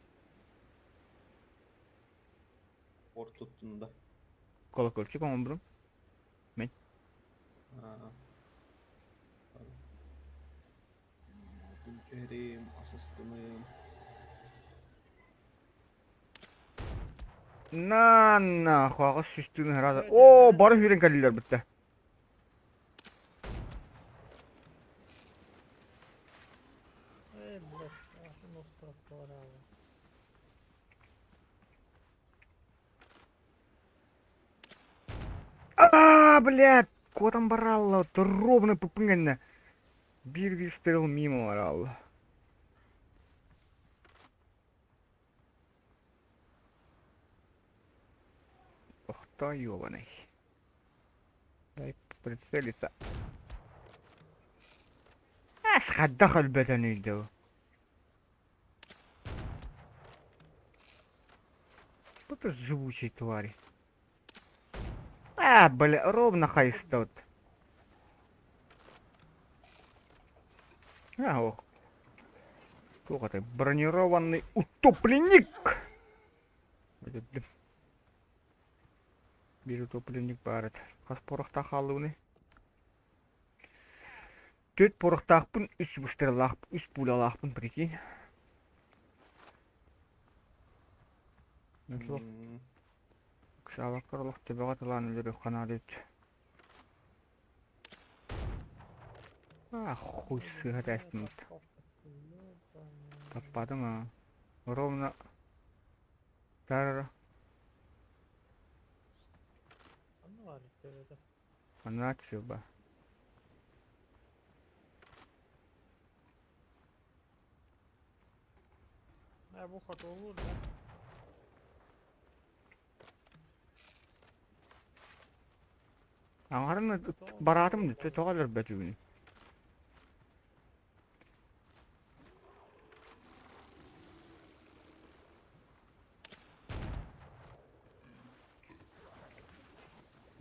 Порт туттун да. Колокольчик оҥорбутум. Мин. Аа. Алтын түһэриим, ас астыныым. На нахуй аҕыс сүүстүүн ыһыраата. Оо, бары сүүрэн кэллилэр бүттэ. Эй, блядь, атын островка бараабы. Аа, блядь, куотан баралла, ровно пыппын гэннэ. Биир выстрел мимо баралла. Охто ёбаный. Дай прицелиться. Ас хайдах өлбөтөнүй дуу? Что ты живучие твари? А, бля, ровно хайстот. А, ох. Туох это? Бронированный утопленник! Биир утопленник баар этэ. Хас порохтаах хааллыбыный? Түөрт порохтаахпын, үс выстреллаах, үс пулялаахпын, прикинь. Суох. Ыксаабакка олох төбөҕө тылаан өлөрүөххэ наада эбит. А, хуй сыыһа тээстиммит. Таппатым аа. Ровно Тарара. Анаа ба. Бу хотуолуур да. Аҥарын бараатым дии, тоҕо өлөрбөтүгүнүй?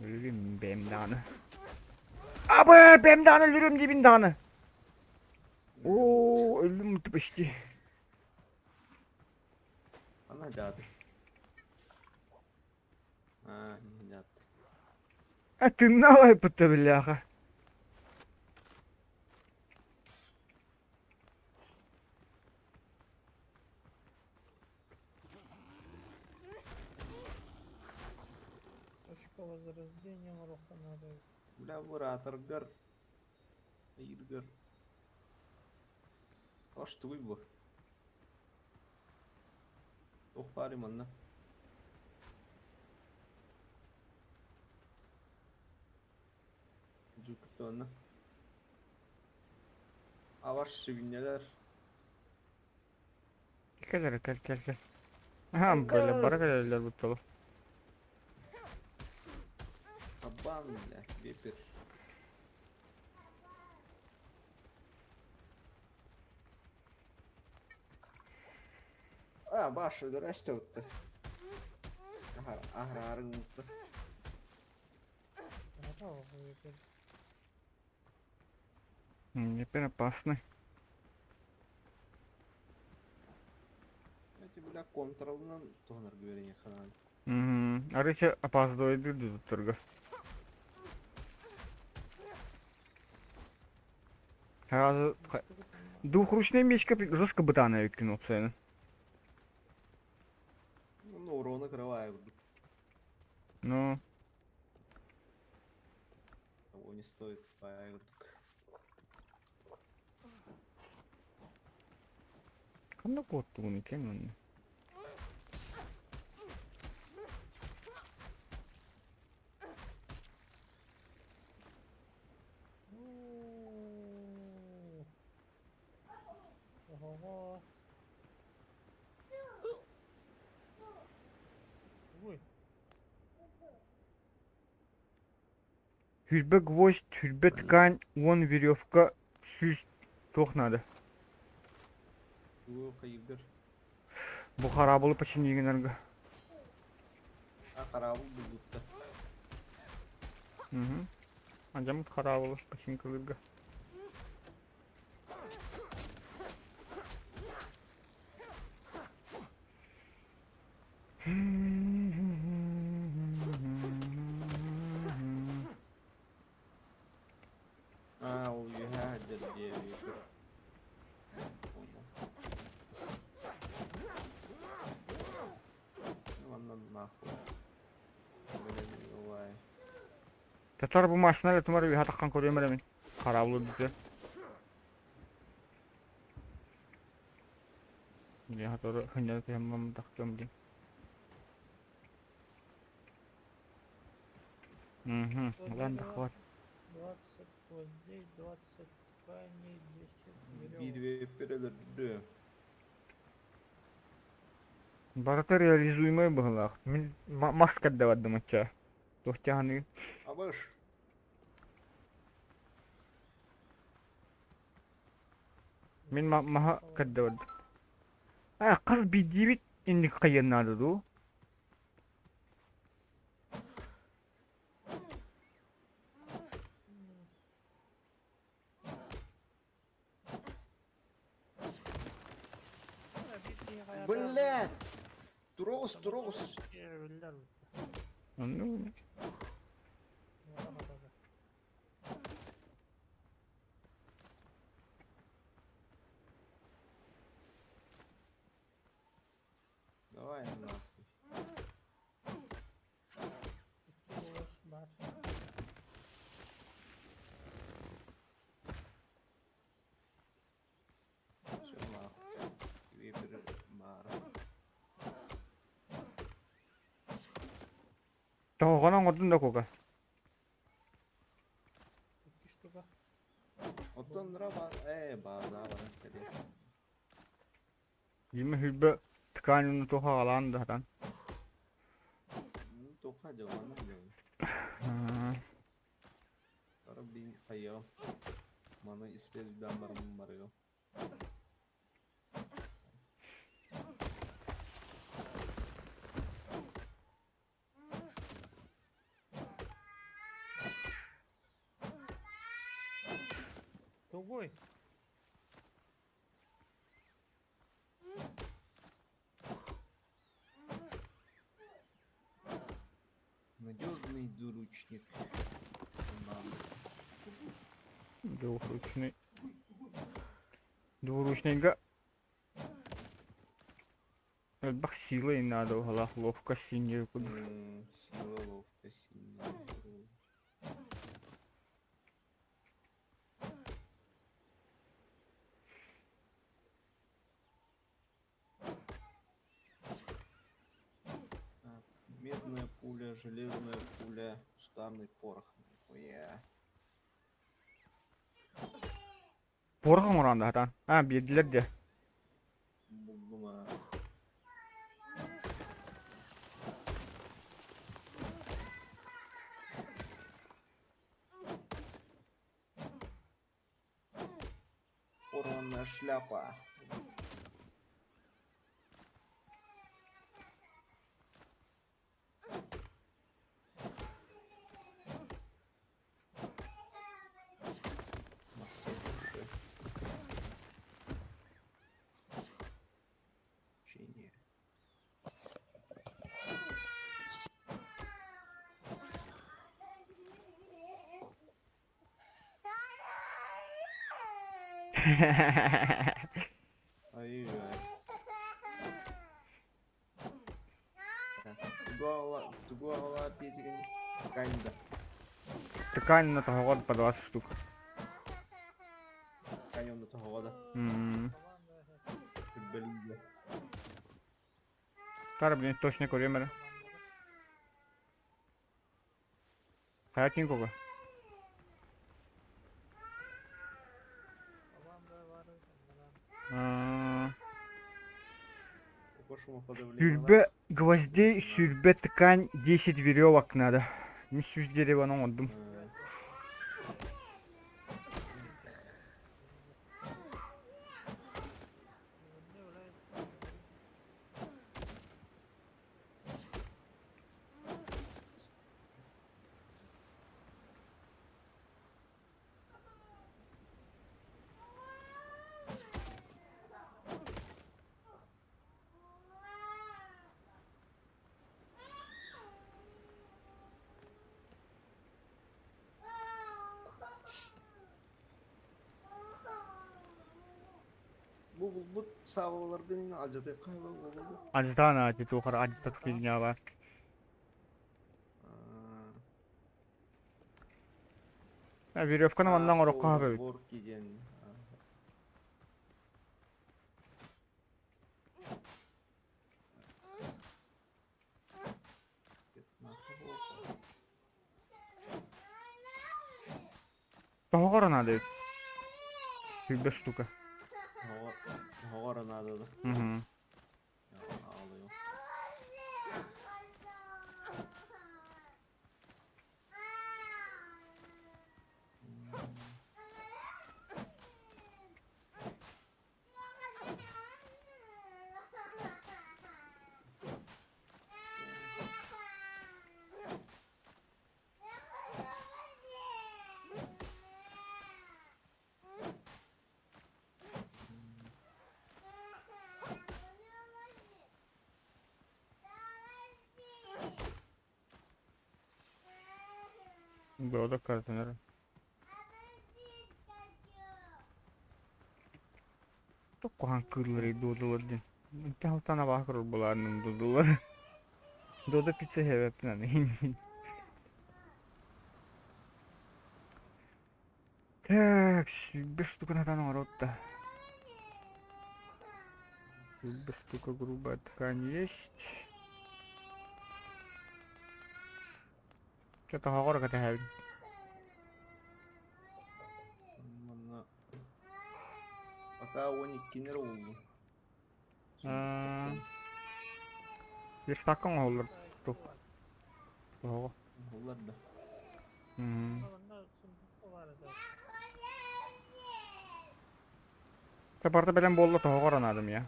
Өлөрүм бэйэм даҕаны. Абы, бэйэм даҕаны өлөрүм диибин даҕаны. Оо, өллүм почти. Ана дьааты. Аа, дьааты. А тыыннаах айпытта биллээхэ. Точка возрождения оҥоруохха наада эбит. Бля, бураторгар, ыйыргар. Аш тугуй бу? Туох баарый манна? Дьукутуона. Аваш сибинньэлэр. Кэл эрэ, кэл, кэл, кэл. Аха, бля, бара кэлэллэр буттала. Кабан, бля, вепер. А, баш, өлөрөстө утта. Аһараарыҥ утта. Теперь опасный. Эти, бля, контролынан туһанарга үөрэниэххэ наада. Мм, арыыча опаздывайдыр дуу Сразу двухручная мечка жестко бытаная кинул цены. Ну, урона кровая. Ну. Того не стоит, курдук. Ханна куоттугун иккен онно? Оһоҕо. Ой. Сүүрбэ гвоздь, сүүрбэ ткань, уон веревка, сүүс туох наада? Тугу хайыыргар? Бу хараабылы почини гынарга. А хараабыл булбутта. Угу. Алдьаммыт хараабылы починкалыырга. Аа, ол үөһээ сылдьар диэбиккин. Понял. Манна нахуй. Татар бу машина эрэ тумар үөһэ таххан көрүөм эрэ мин. Хараабыл үрдүтэ. Дьэ, сотору сынньана түһэн тахсыам дии. Мгм, ылан да хват. 20 гвоздей, 20 тканей, 10 Биир веревок. веппер өлөрдө. Барыта реализуемай быһыылаах. Мин мас кэрдэ бардым оччо. Туох дьаһаныгын? Абыш. Мин маһа кэрдэ бардым. Ээ, хас биирдиибит инник хайыан наада дуу? Блядь! Трос, трос! Ну, Давай нахуй. Все нахуй. Вепер баар. Тоҕоҕун оҥордун да кука. Икки штука. Оттон раба бааза баран кэлиэ. Дьиме хүлбэ тканины туох аҕалаан да сатаан. Туохха дьылҕана дьылҕа. Арабин хайыам. Маны исследуйдаан бараммын барыам. Тугуй? Надежный двуручник. Двухручный. Двуручныйга элбэх сила и надо уһалаах ловко синьер курдук. Сила, ловкость, синяя. Так, медная пуля, железная пуля, кустарный порох. Нихуя. Порох оҥорон да сатаан. А, биэрдилэр дьэ. Буллум аа. Порванная шляпа. На все души. Чине. Ай-яй. Тугу аҕала диэтигин Ткань да. Ткань на тоһоҕор по 20 штук. Ткань онно тоһоҕо да. Түрбэлиилэ. Тара, блин, точно көрүөм эрэ. Хайа ким кого? Сүрбэ гвоздей, сүрбэ ткань, 10 веревок надо. Мин сүүс дереваны оҥордум. Бу булбут саабылаларгын алдьатыахха буолуо дуо? Алдьатаан аати туох эрэ алдьатар фигня баар. Веревканы манна А, оҥороххо стол сөп эбит. разборки диэн. Тоһоҕор наада эбит. 100 штука. Оҕор наада да. Мгм. Ağlıyor. Было картинер. Куһаҕан кыыллары дуодулар диэн. Алтан абааһы көрөр буолаарным дуодулар. Дуода пицца иһэбэппин аны. Так, 100 штука натан оҥоротта. 100 штука грубая ткань есть. Чэ, тоһоҕор кэтэһэбин. Манна пока 12 эрэ буоллун. Верстакка оҥоһуллар тух. Тоһоҕо. Оҥоһуллар да. Чэ, барыта бэлэм буолла тоһоҕор анаадым я.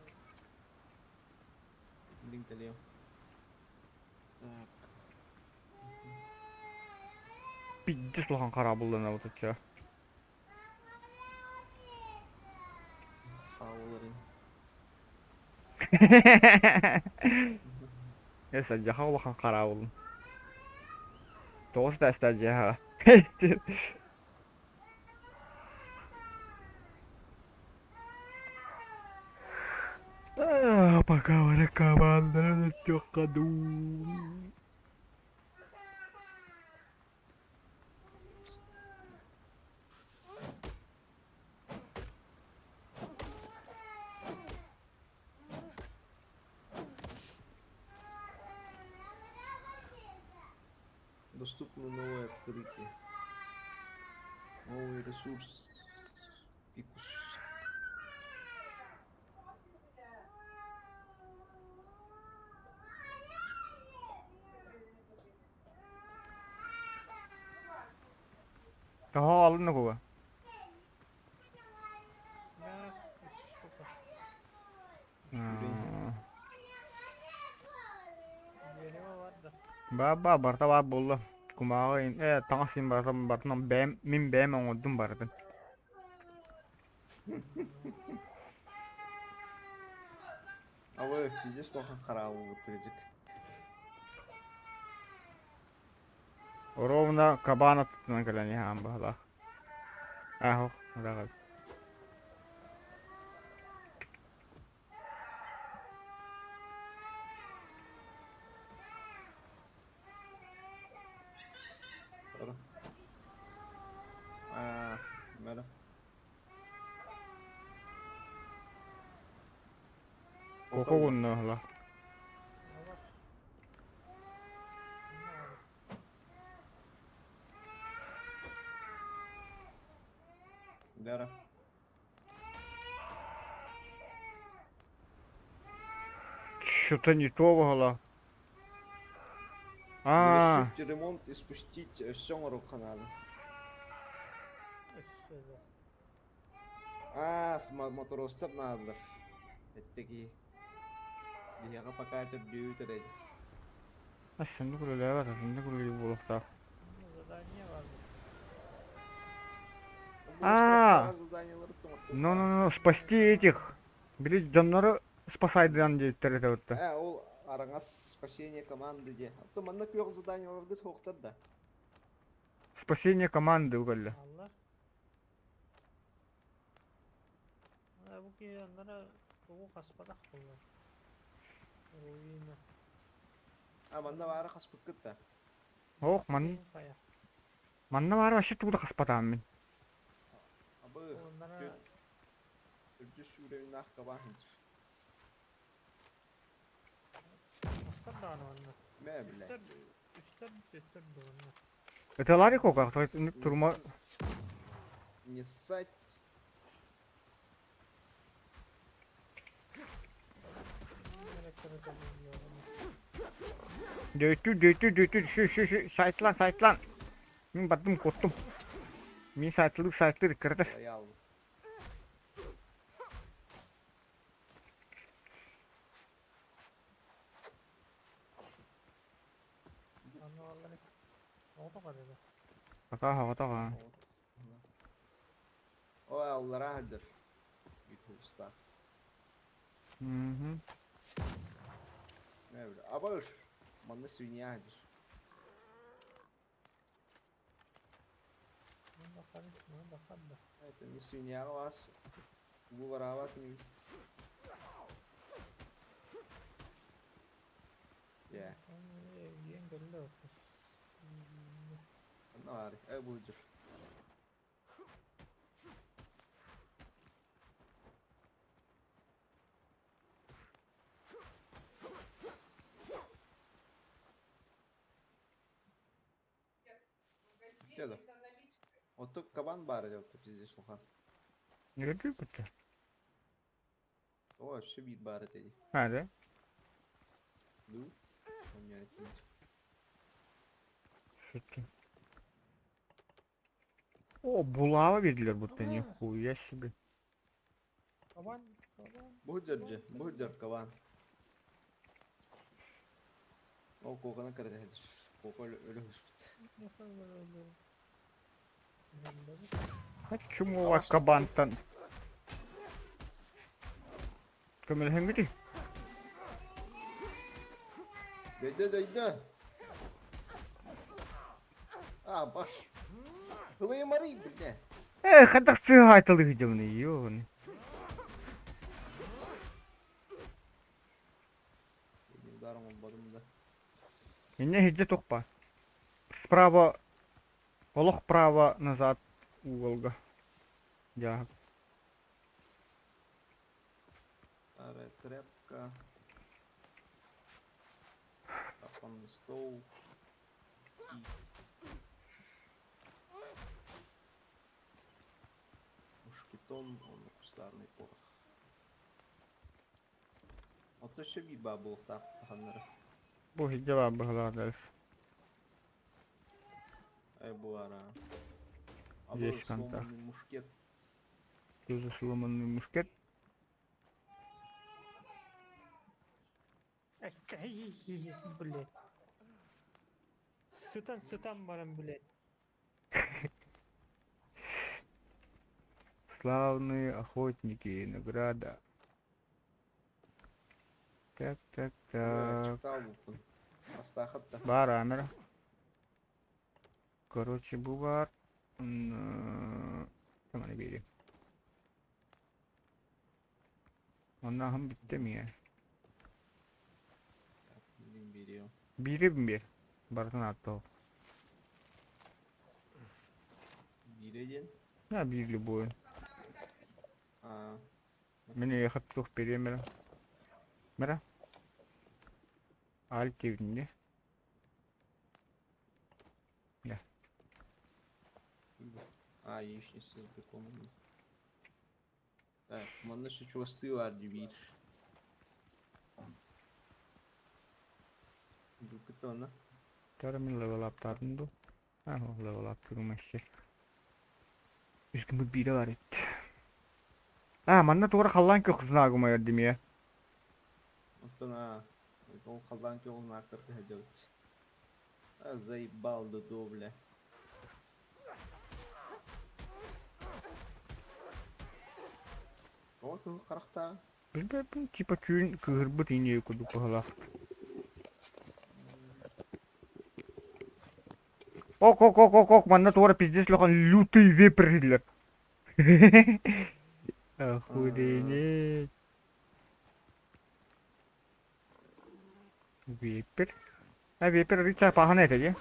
Билин кэлиэм. Так. Пиздец улахан хараабылланабыт оччо. Сааларын. Э, садьаха улахан хараабылын. Тоҕус да стадьяха. Пока бары команданы өттүөххэ дуу. Доступно новое открытие. Новый ресурс. Пикус. Тоһо алынна куга. Да, икки штука. Дерево бар да. Баба барыта баар буолла. Кумааҕы э таҥас син барыта барытынан бэйэм мин бэйэм оҥордум барытын. Абы пиздец улахан хараабы тыгыдьык. Ровно кабан аттынан кэлэн иһээн баһылаах. Аах, ыраҕа. Аа, бара. Коко гунна Бара. Что-то не то было. А, Завершить ремонт и спустить все надо. Өссө да. Аа, моторостар наадалар. Эттеги. Биһиэхэ пока төрдүү төрөйдө. Şimdi kuleler var, şimdi kuleyi буолуохтаах. Задание бар. Аа. Заданиелары Ну, ну, ну, спасти этих. Били дьоннору спасайдыан диэбиттэр этэ бытта. Э, ол араҥас спасение команды де. А то манна күөх заданиеларгыт суохтар да. Спасение команды угалла. Аллар. Бу киһи аннара тугу хаспатах буолла. Руина. А манна баара хаспыккыт да. Ох, ман Хайа. Манна баара вообще тугу да хаспатаҕым мин. Абы Оннара үрдүс уровеннаах кабаан сылдьар. Астар даҕаны манна. Мэ бля. Үстэр, үстэр, үстэр да манна. Ыталари коках, турма Не ссать. Дөйтүр, дөйтүр, дөйтүр, шы, шы, шы, сайтлан, сайтлан. Мин бардым, куоттум. Мин сайтлыыр, сайтлыыр, кыратар. Лоял. Пока оҕотох аа. О, аллараа сылдьар. Ютубстаах. Мгм. Абыш, манна свинья сылдьар. Это не свинья у вас. Бу вороват не. Yeah. Онно баар, бу Деді. Оттук кабан баар этэ пиздец улахан. Нөрдүү бутта. О, өссө биир баар этэ дии. А, да? Дуу? Онньо этимит. Шутки. О, булава биэрдилэр будто нихуя себе. Кабан, кабан. Бу дьэ, бу дьэр кабан. Ол куоканы кэрэтэ Куока өлө түспүт. Хочу кабантан. Көмөлөһөҥҥүтүй? Дөйдө, дөйдө. А, баш. Ылыймарый, бля. Э, хайдах сыыһа айталыы сылдьабыный, ёбаный. Ударом олбадым да. Инньэ иһирдьэ тухпа. Справа, олох право назад уголга. Дьааһык. Старая тряпка. Кухонный стол. И мушкетон, он кустарный порох. Ото өссө биир баа буолуохтаах таханнара. Бу иһирдьэ баар быһыылаах дальше. Ай буара. А Есть контакт. сломанный мушкет. Тоже сломанный мушкет. Блять. Сытан сытан баран, блять. Славные охотники, награда. Так, так, так. Чыктаал бултун. Астаахат да. Баар амера. Короче, бу баар. Таманы биэриэм. Оннааһын бүттэ эмиэ. Биэриэм. Биирэбин биэр. Барытын ааттоо. Биирэ диэн? На биир любой. Аа. Мин эйиэхэ туох биэриэм эрэ. Мэрэ. Аал диэбитин дии. Да. А, яичница с беконом. Так, манна еще чугастыы баар дии биир. Дуккыта онно. Тара мин level аптаатым дуу? А, level аптыырым өссө. Үс гыммыт биирэ баар эбит. А, манна туора халлаан күөх знагы умайар димиэ. Оттон а, ол халлаан күөх знактарга сылдьабыт. А, заебал да до, бля. Тоҕо кыһыл харахтаах? Билбэппин, типа түүн кыыһырбыт иниэ курдук быһыылаах. Ок, ок, ок, ок, ок, манна туора пиздец улахан лютый вепрь дииллэр. Охуенеть. Вепрь. А вепрь рыцарь пахан этэ дии.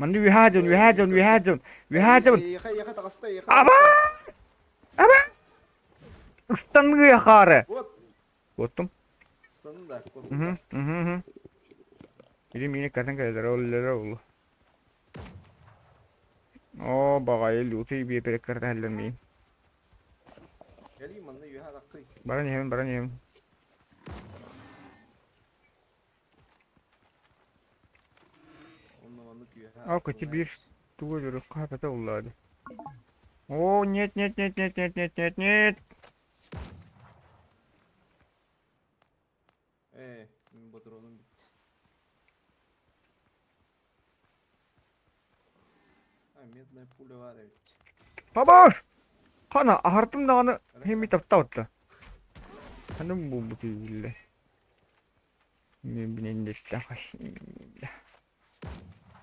Манна үөһээ дьон, үөһээ дьон, үөһээ дьон, үөһээ дьон. Эйиэхэ, эйиэхэ таҕыста, эйиэхэ Аба! таҕыста. Аба! Ыстаныы хаары. Вот, Куоттум. ыстанын да, куоттум да. Угу. Или мини катын кэлэлэр, ол ол. Оо, баҕайы лютый биэпэрэ кыртаһаллар миин. Кэлии манна үөһэ таххый. Баран иһэбин, баран иһэбин. Онно маннык үөһэ Ал көчү биир тугу өлөрү хаапата уллаады. О, нет, нет, нет, нет, нет, нет, нет, нет. Ээ, мин ботуруонум бүттэ. А, медная пуля баар эбит. Побож! Хана, аһартым даҕаны хими таптаабытта. Ханым буолбут биллэ.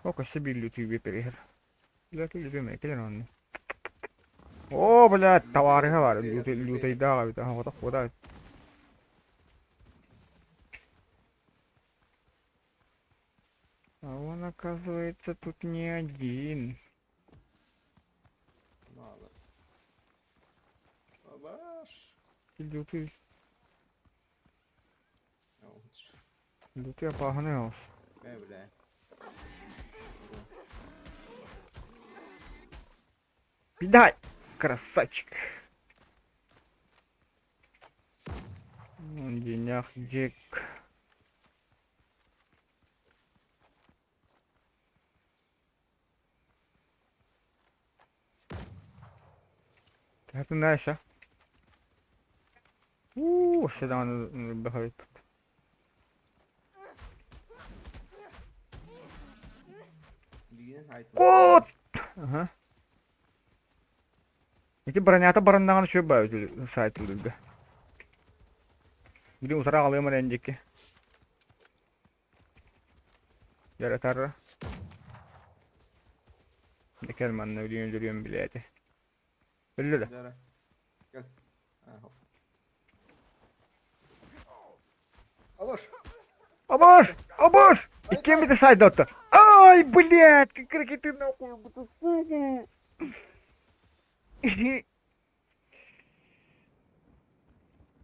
О, көстө биир лүтүү биэпэригэр. Оо, блядь, табаарыһа баар, лютайдаах эбит, аһаҕатах куота эбит. А он, оказывается, тут не один. Мало. Бабаш. Лютый, лютый опаһыный ол. Э, бля. Дай! Красавчик! Денях Джек. Это наша. Уу, даҕаны баһыйбыт. Кот! Аха. Ити бронята бараннаҕына үчүгэй баа сайтылыырга. Били утара аҕалыам эрэ диэки. Дьарытар. Декер манна билиэн өлөрүөм билээтэ. Өллө да. Дьара. Кэл. Абаш! Абаш! Абаш! Иккиэн бите сайда Ай, блядь, как ракеты нахуй, сука.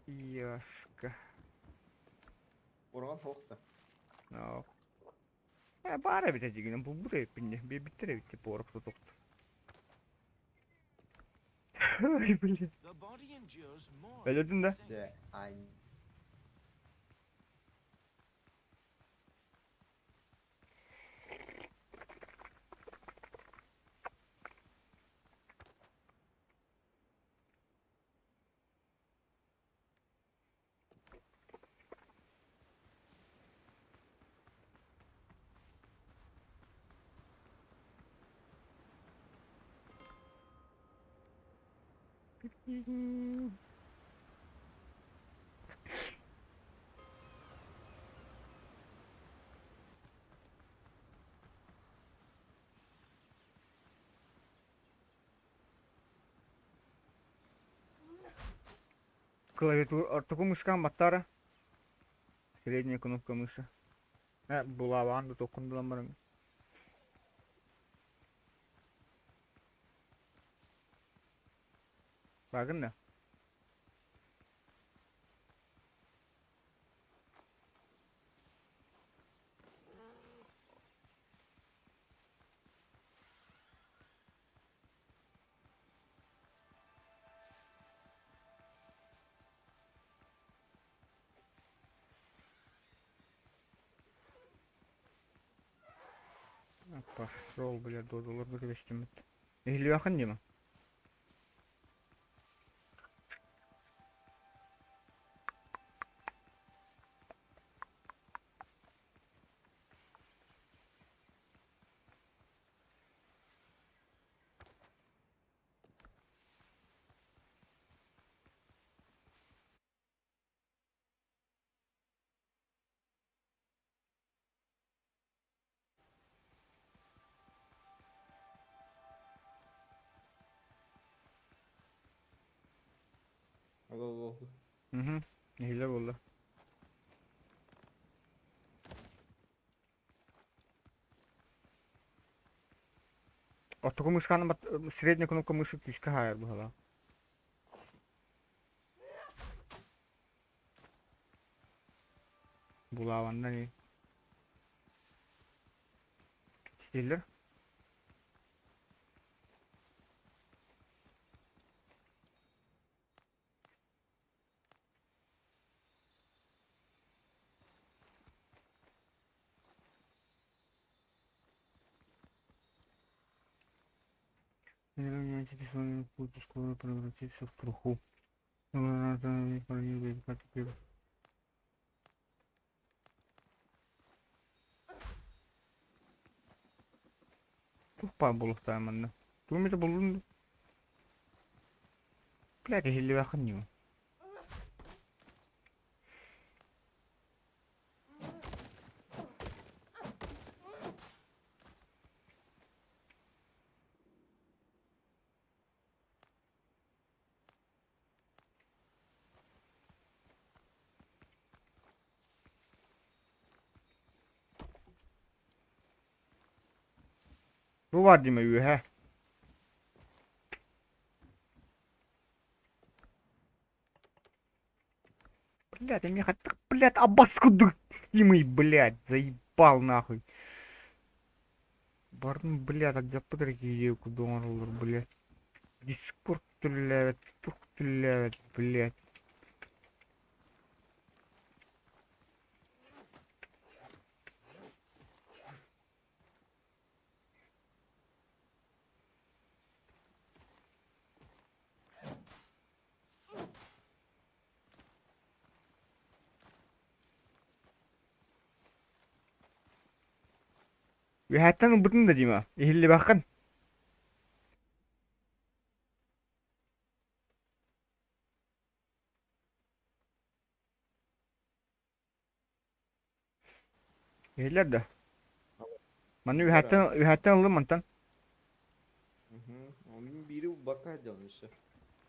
Яска. Ураган хоохта. No. Э, баар эбит эдьигинэн булбут эбиппин биэрбиттэр эбит типа орок тутукту. Ой, блин. The body endures more Өлөрдүн да? than you think. Дьэ, ай. Клавиатура ортоку мышкаҕын баттаара. Средняя кнопка мыши. Э, булаабаҕын да туоххун да ылан баран. Баагын да? Пошел, блядь, додуларга кэбистиммит. Иһиллибэххин дии ма? Ол ол ол. Угу. Иһиллэр буолла. Оттоку мышканы средняя кнопка мыши күүскэ хаайар быһалаах. Булааванна ини. Сиэллэр. Путь скоро превратится в труху. Туох баар буолуохтааҕый манна? Тугу эмитэ буллун дуу? Блядь, иһиллибэххин ньуо. Бу баар дима үөһэ. Блядь, я меха так, блядь, аббас курдук Тимый, блядь, заебал нахуй. Бардым, блядь, алдьаппыт эрэ киһи курдук оҥороллор, блядь. Дискорд түллээбэт, тух түллээбэт, блядь. Үөһэттэн ылбытын да Дима, иһиллибэххин. Иһиллэр да? Манна үөһэттэн үөһэттэн ыллым мантан. Мин биири ылбакка сылдьабын өссө.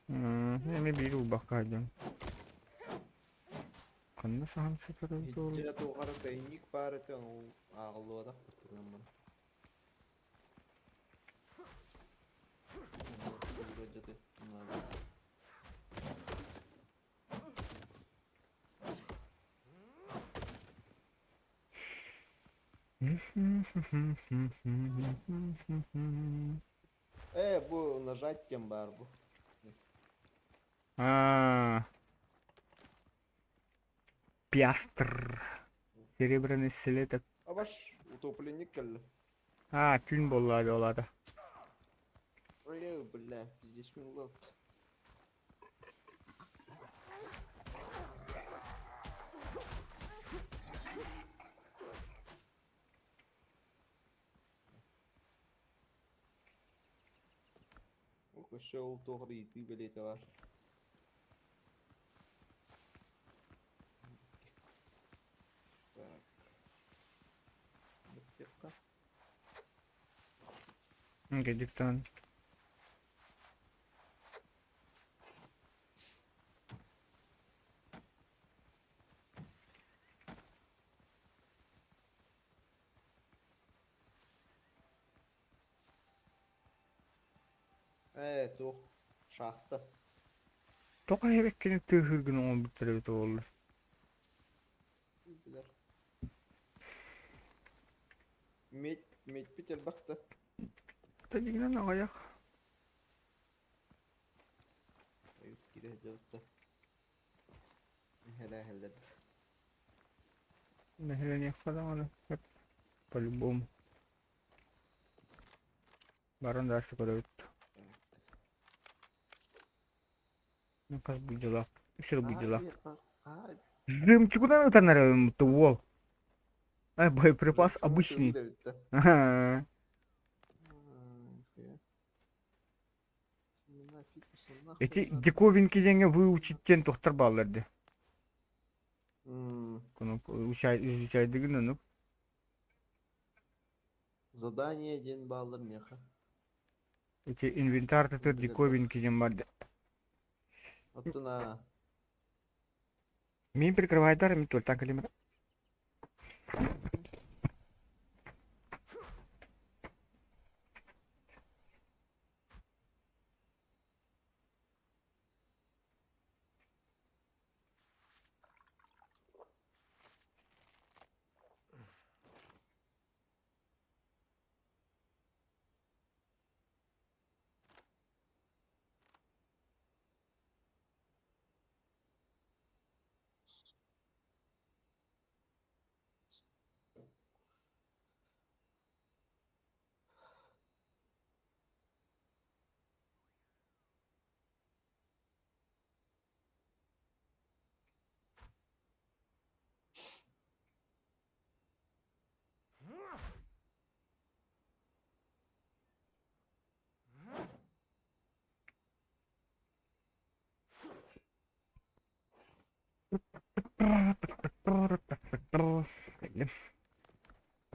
Эмиэ биири ылбакка сылдьабын. Ханна саһан сытар эбит ол? Иччэ туох эрэ тайник баар этэ, ол ааҕыллыбатах курдук маны. Э, бу нажать тем баар бу. А, пиастр. Серебряный слиток. Абаш, утопленник кэллэ. А, түүн буолла буолаата. Ой, бля, пиздец мин лапт. Өссө ол туох эрэ ыйытыы бэлиэтэ баар. Так. Баттыахха. Диктант. Ээ, туох шахта. Тоҕо эбэккини тыаһыыргын оҥорбуттар эбитэ буолла? Билэр. Медь, медьпит элбэх да. Дьиҥинэн аҕыйах. Киирэ сылдьыбыт Эһэлээһэллэр. Нэһилиэниэххэ даҕаны сөп. По-любому. Баран дальше көрөбүт. Ну хас буддьалаах? Үс эрэ буддьалаах. Жемчугунан ытан эрэбин будто уол. Ай, боеприпас обычный. Ага. Эти диковинки диэҥҥэ выучить диэн туохтар бааллар дии. Изучайдыгын оннук. Задание диэн бааллар миэхэ. Эти инвентарь татыр диковинки диэн бар Оттон аа Мин прикрывайдар, мин туолтан кэлимэр.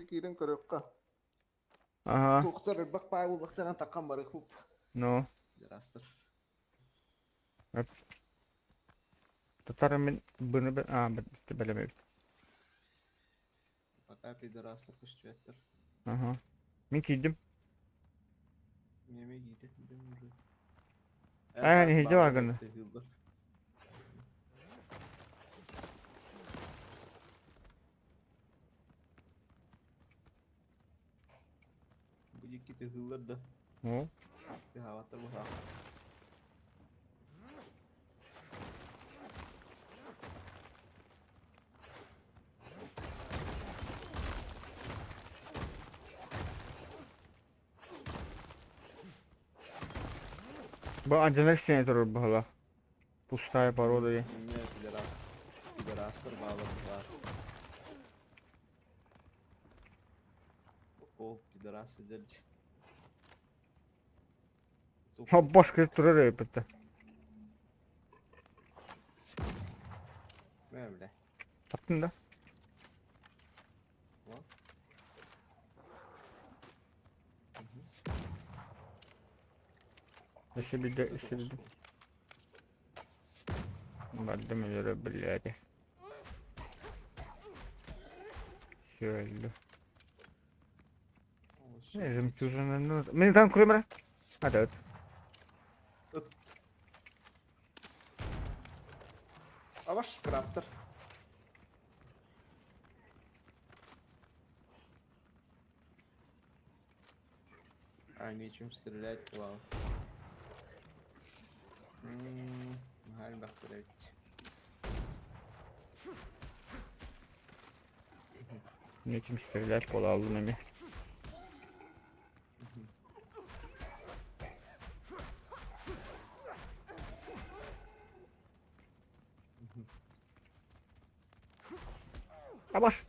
Киирэн көрүөххэ. Ага. Туохтар элбэх паай буллахтарына таххан барыхуп. Ну. Пидорастар. Татар мин быны а бэлэмэбит. Пока пидорастар көстүбэттэр. Ага. Мин киирдим. Меме киирдим уже. Ээ, иһирдьэ баргына. Бу диэки тыһыыллар да. Ну. Тыһаабаттар быһаах. Бу Анджелина сиэн турар быһыылаах. Пустая порода дии. Эмиэ пидорас, пидорастар баалар баар. О, пидорас сылдьар. Хоббос кырып турар эбит. Мэ бля. Аттын да. Өссө биирдэ, өссө биирдэ. Бардым өлөрө блядь. Все, Жемчужина. Мин там күрөмөрө. Ата ыт. Ыт. Абаш краптер. А, нечем стрелять, вау. Наһаа элбэхтэр эбит. Нечем стрелять буолааллым эмиэ. Абас!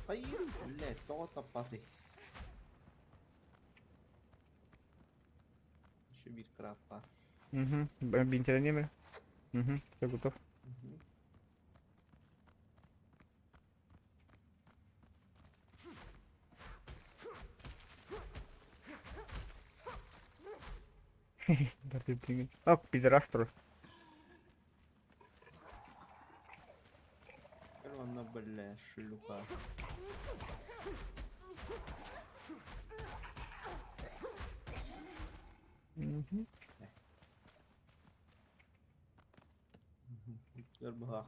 Ай, блядь, тоҕо таппатый? Еще биир краб баар. Угу. Бинтерене Угу. Все готов. Ок, пидорас турар. Онно бля, шлюха. Мгм. Өр быһаах.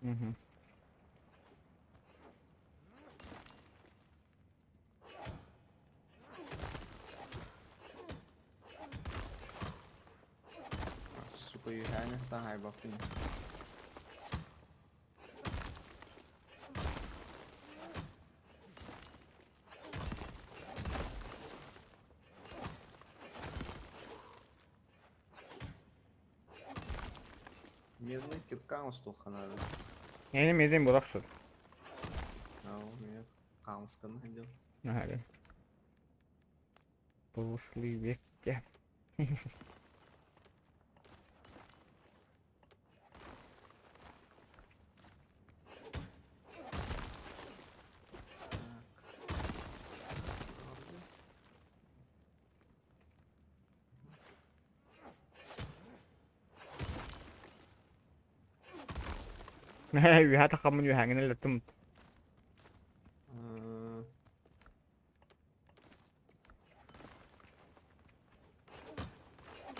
Мгм. Сука, үһээнэ таһайбаппын. Медный кирка оҥостуохха наада. Эйне меден буолахсыт. Аа, миэхэ хаамысканы сылдьабын. Наһаа Прошлый векте. Үһэ тахаммын үһэҥҥин эллэттим.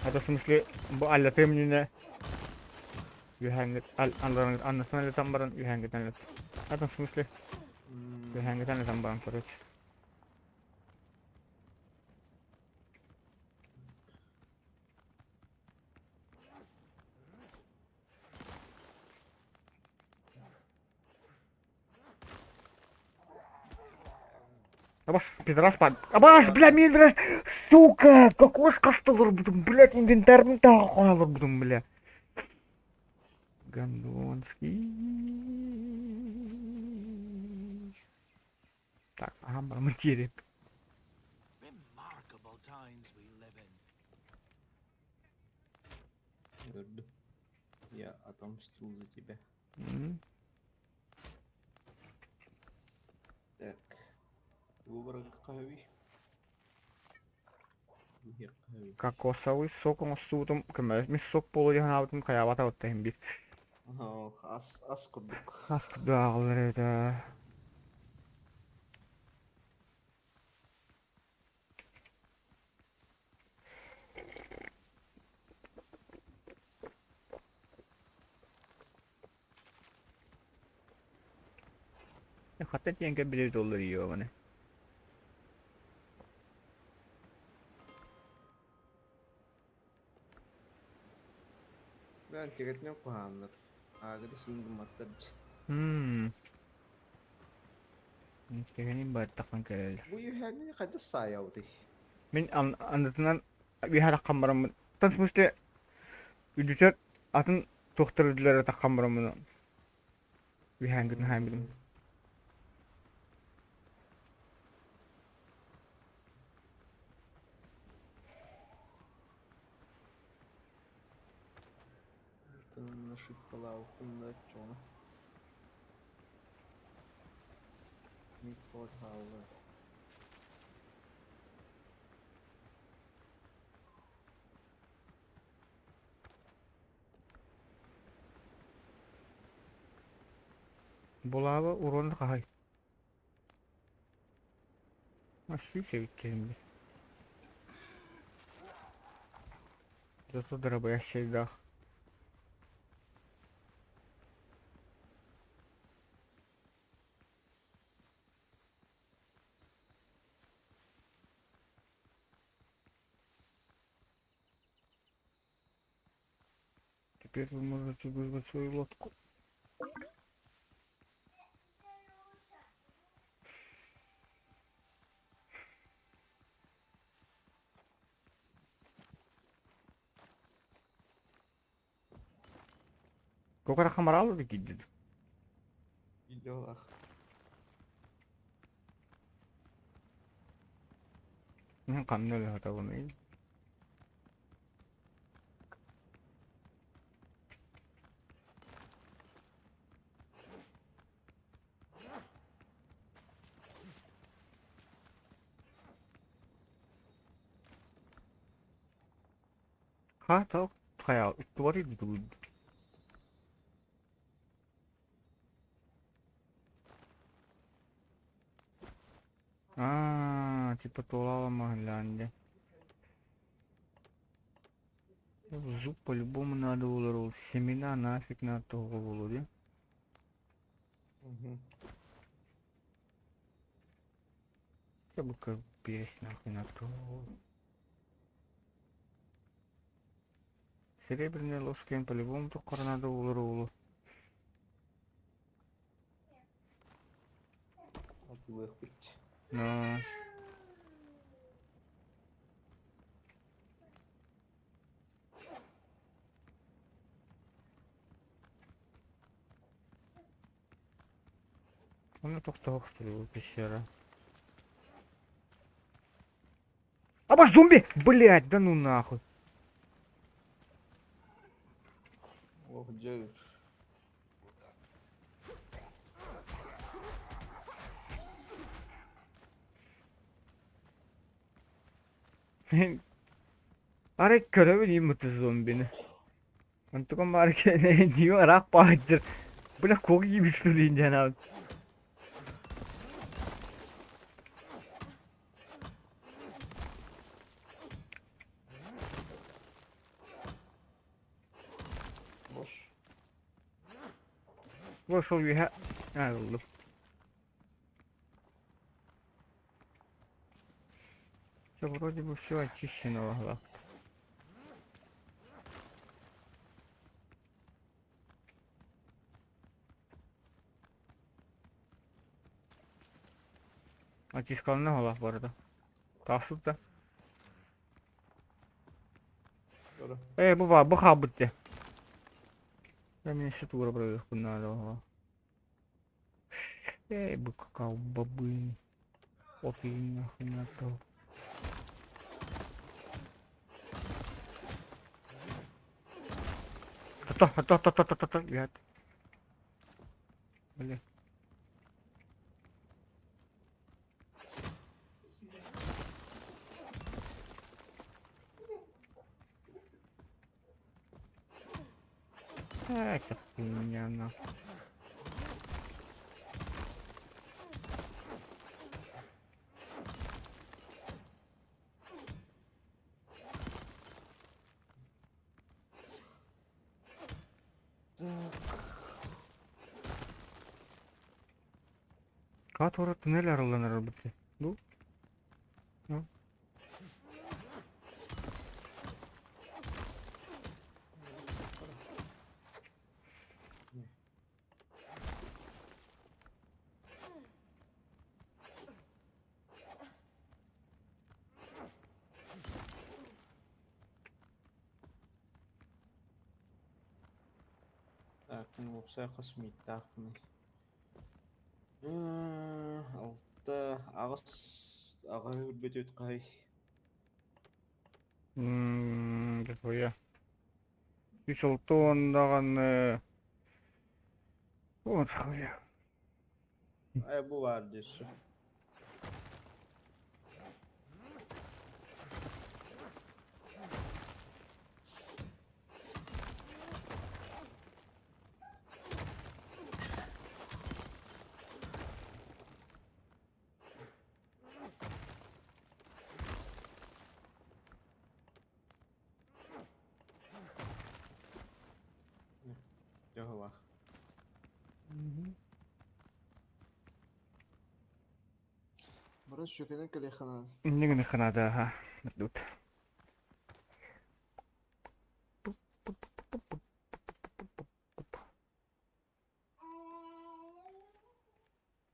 Это в смысле бу аллатыам иннинэ үһээҥҥит аннасынан аллатан баран үһээҥҥитин аллат. Это в смысле үһээҥҥитин аллатан баран короче. Абас, пидорас пан. Абас, бля, мин, бля, сука, кокос хаста олорбутум, блядь, инвентарьбын тааҕа хоно олорбутум, бля. Гондонский. Так, аһаан бараммын тиэриэм. Remarkable times we live in. Көрдүм. Я отомстил за тебя. М. Так. Выбор хави. Кокосовый сок оҥостубутум көмөлөс мин сок буолуо дии санаабытым хайаабата оттон иһин биир Ас ас курдук. Ас курдук ааҕыллар эбит ээ. Хата тиийэн кэлбит эбит оллар Бээн тигэтинэн куһааннар. Аагыды сиин гымматтар дии. Мм. Киһини баттахтан кэлэллэр. Бу үһээннэни хайдах саайабытый? Мин аннытынан үөһэ таххан бараммын. Тан в смысле үдүтэр атын туохтар үрдүлэрэ таххан бараммын. Үһээн гын хаайбытым. Булаба урон хаһай? Сүүс эбит киһим. Зато дробящийдаах. Теперь вы можете вызвать свою лодку. Кокара хамарал киирдин? Видеолаах. Ханна өлө сатабыный? Ха, так, хайа, твори дуй. Аа, типа туолаала маһылаан Зуб по-любому надо булар ол. Семена нафиг надо тоҕо буолуо дии. Мгм. Я бы как перец нахуй на то. Серебряные ложки им по-любому только надо булар олу. Атыылыахпыт. Но... Оны тохтоох пещера. Абаш зомби! Блять, да ну нахуй. Ох, дьэ. Арай көрөбүн ииммит зомбини. Онтукам баар кэнэ дии ыраах баайдыр. Бля, куок иибит диин дьанаабыт. Бош. Вошел үөһэ ыллым. Все, вроде бы все очищено ага. Ачискалана олох барыта. Тахсыбыт да. Көрө. Э, бу баар, бу хаалбыт дьэ. Я мне еще тура проверку надо. Эй, бу какао бобы. От и нахуй надо. То, то, то, то, то, то, то, блядь. Бля. Это хуйня нахуй. Катора туннель арыллан эрэр бу Бу? Ну? Так, мин уопсай хас мииттаахпыный? Алта, аҕыс, аҕаһы үрбүтүт хаһый? Дохуя. Үс алта уоннаҕаны вот хуя. Э, бу баар дьэ Дьоһулаах. Бары сүөкэнэн кэлиэххэ наада. Инньэ гыныахха наада аха. Тут.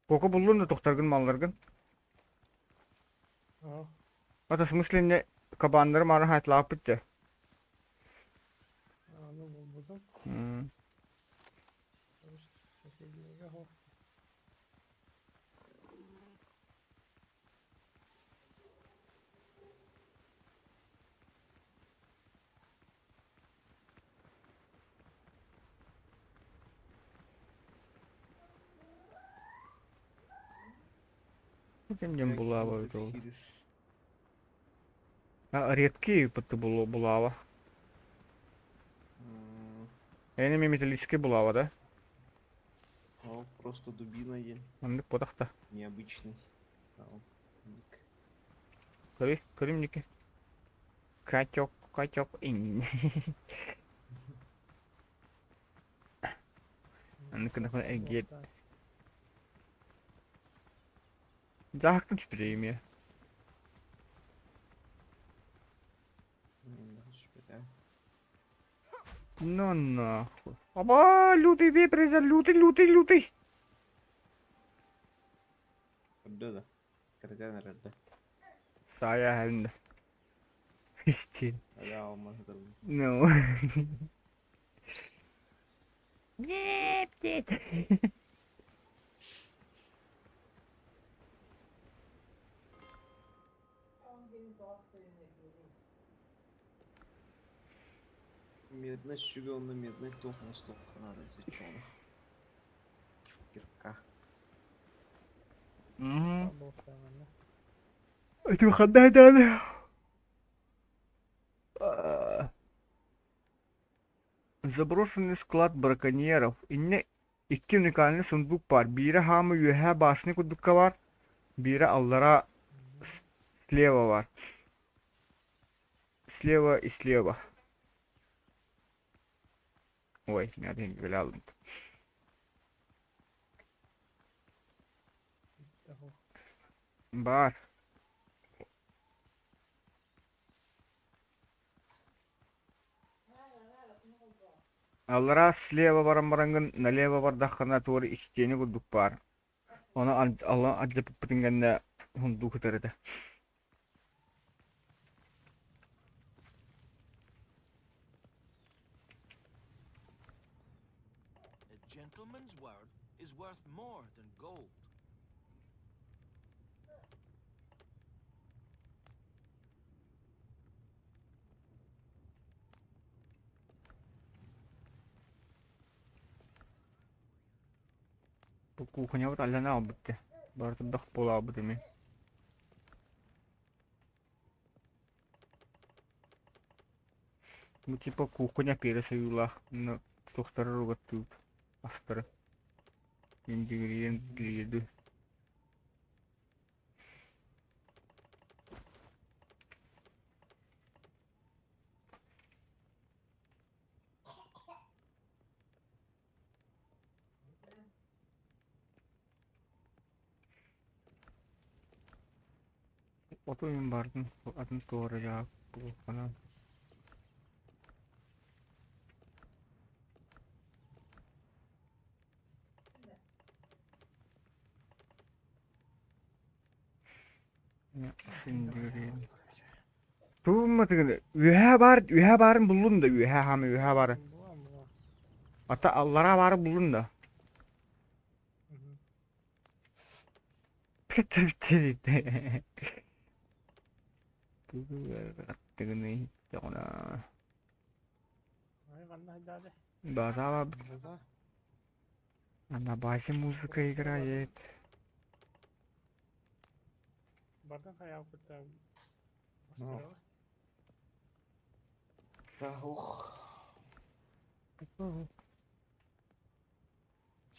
Кока буллун да тохтаргын малларгын. Аа. Это в смысле не кабаннары мары хайтлааппыт дьэ. Аны булбутум. М. Соседнийга хоп. Ким булава эбит ол? А редкий пыты булава. Энеми металлический булава, да? О, просто дубина е. Маннык потахта. Необычный. Көрүй, көрүм ники. Качок, качок, ин. Маннык гына эргиэр. Дьаһахтан түспүтэ эмиэ. Ну нахуй. Аба, лютый вепрь, лютый, лютый, лютый. Көрдө да. Кэрэтэн эрэр да. Саайа эһэлиннэ. Истин. Айаа алман сытарбын. No. Нет, нет. Медный сүгэ уонна медный туох оҥостуохха наада эбит чоҕуна. Кирка. Мм. Ити ханна этэ Заброшенный склад браконьеров. Инньэ икки уникальный сундук баар. Биирэ хаама үөһээ башня курдукка баар, биирэ аллараа слева баар. Слева и слева. Ой, мин Баар. Аллараа слева баран бараҥҥын налево бардаххына туора истиэнэ курдук баар. Ону алдьаппытын кэннэ Сундуук ытар этэ. A gentleman's word is worth more than gold. Бу кухнябыт аллан аҕалбыт дии. Барыта бөх буолаабыт ими. Бу типа кухня пересойуулаах но туохтары угаттыыбыт астары. Индигириэн лиеды. Оту мин бардым, атын туора дьаак буолбанан. Туумматыгын үөһээ баар үөһээ баарын буллун да үөһээ хаама үөһээ баары. Була була. Ата аллараа баары буллун да. Ай ханна сылдьаады? База База. А на базе музыка играет. Бардын хайаабыт Ну. Да, ух.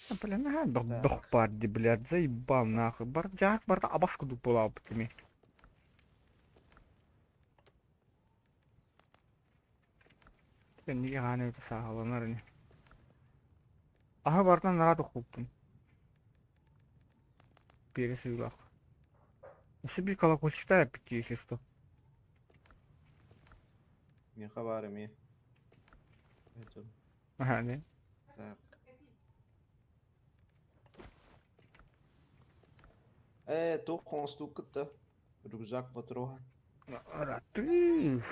А, бля, наһаа бөх баар дии, блядь, заебал нахуй. Бар дьаак барда абас курдук буолаабыт кими. Кэнники хаан эбитэ сааһыланар ини. Аһы барытын анараа тохтуппун. Биэрэ сыылаах. Өссө биир колокольчиктаах эппит дии, если что. Миэхэ баар эмиэ. Дьон. Аха, не. Так. Ээ, туох хоҥостууккут да? Рюкзак патрона. Ратыых.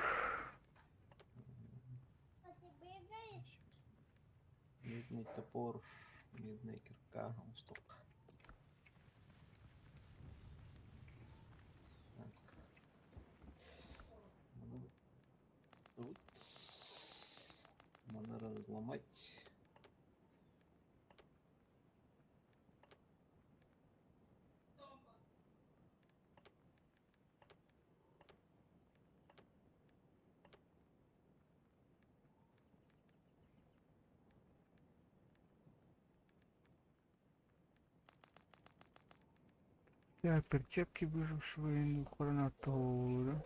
Медный топор, медная кирка, оҥостук. Так. Ну, тут надо разломать. Так, перчатки выжившего гранату, да?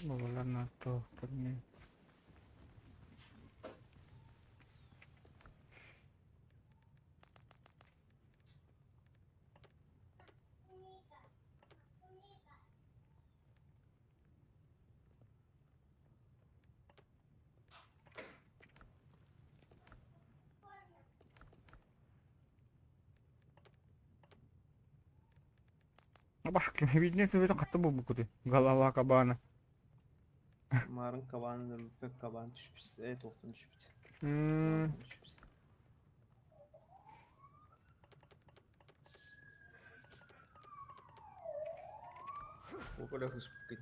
Гранату, Башкин, виднее, это хатта буолбуккутуй. Голова кабана. Марын кабан өлбөт кабан түспүт. Э, туохтан түспүт. М, Түспүт. Оголя хыспыт.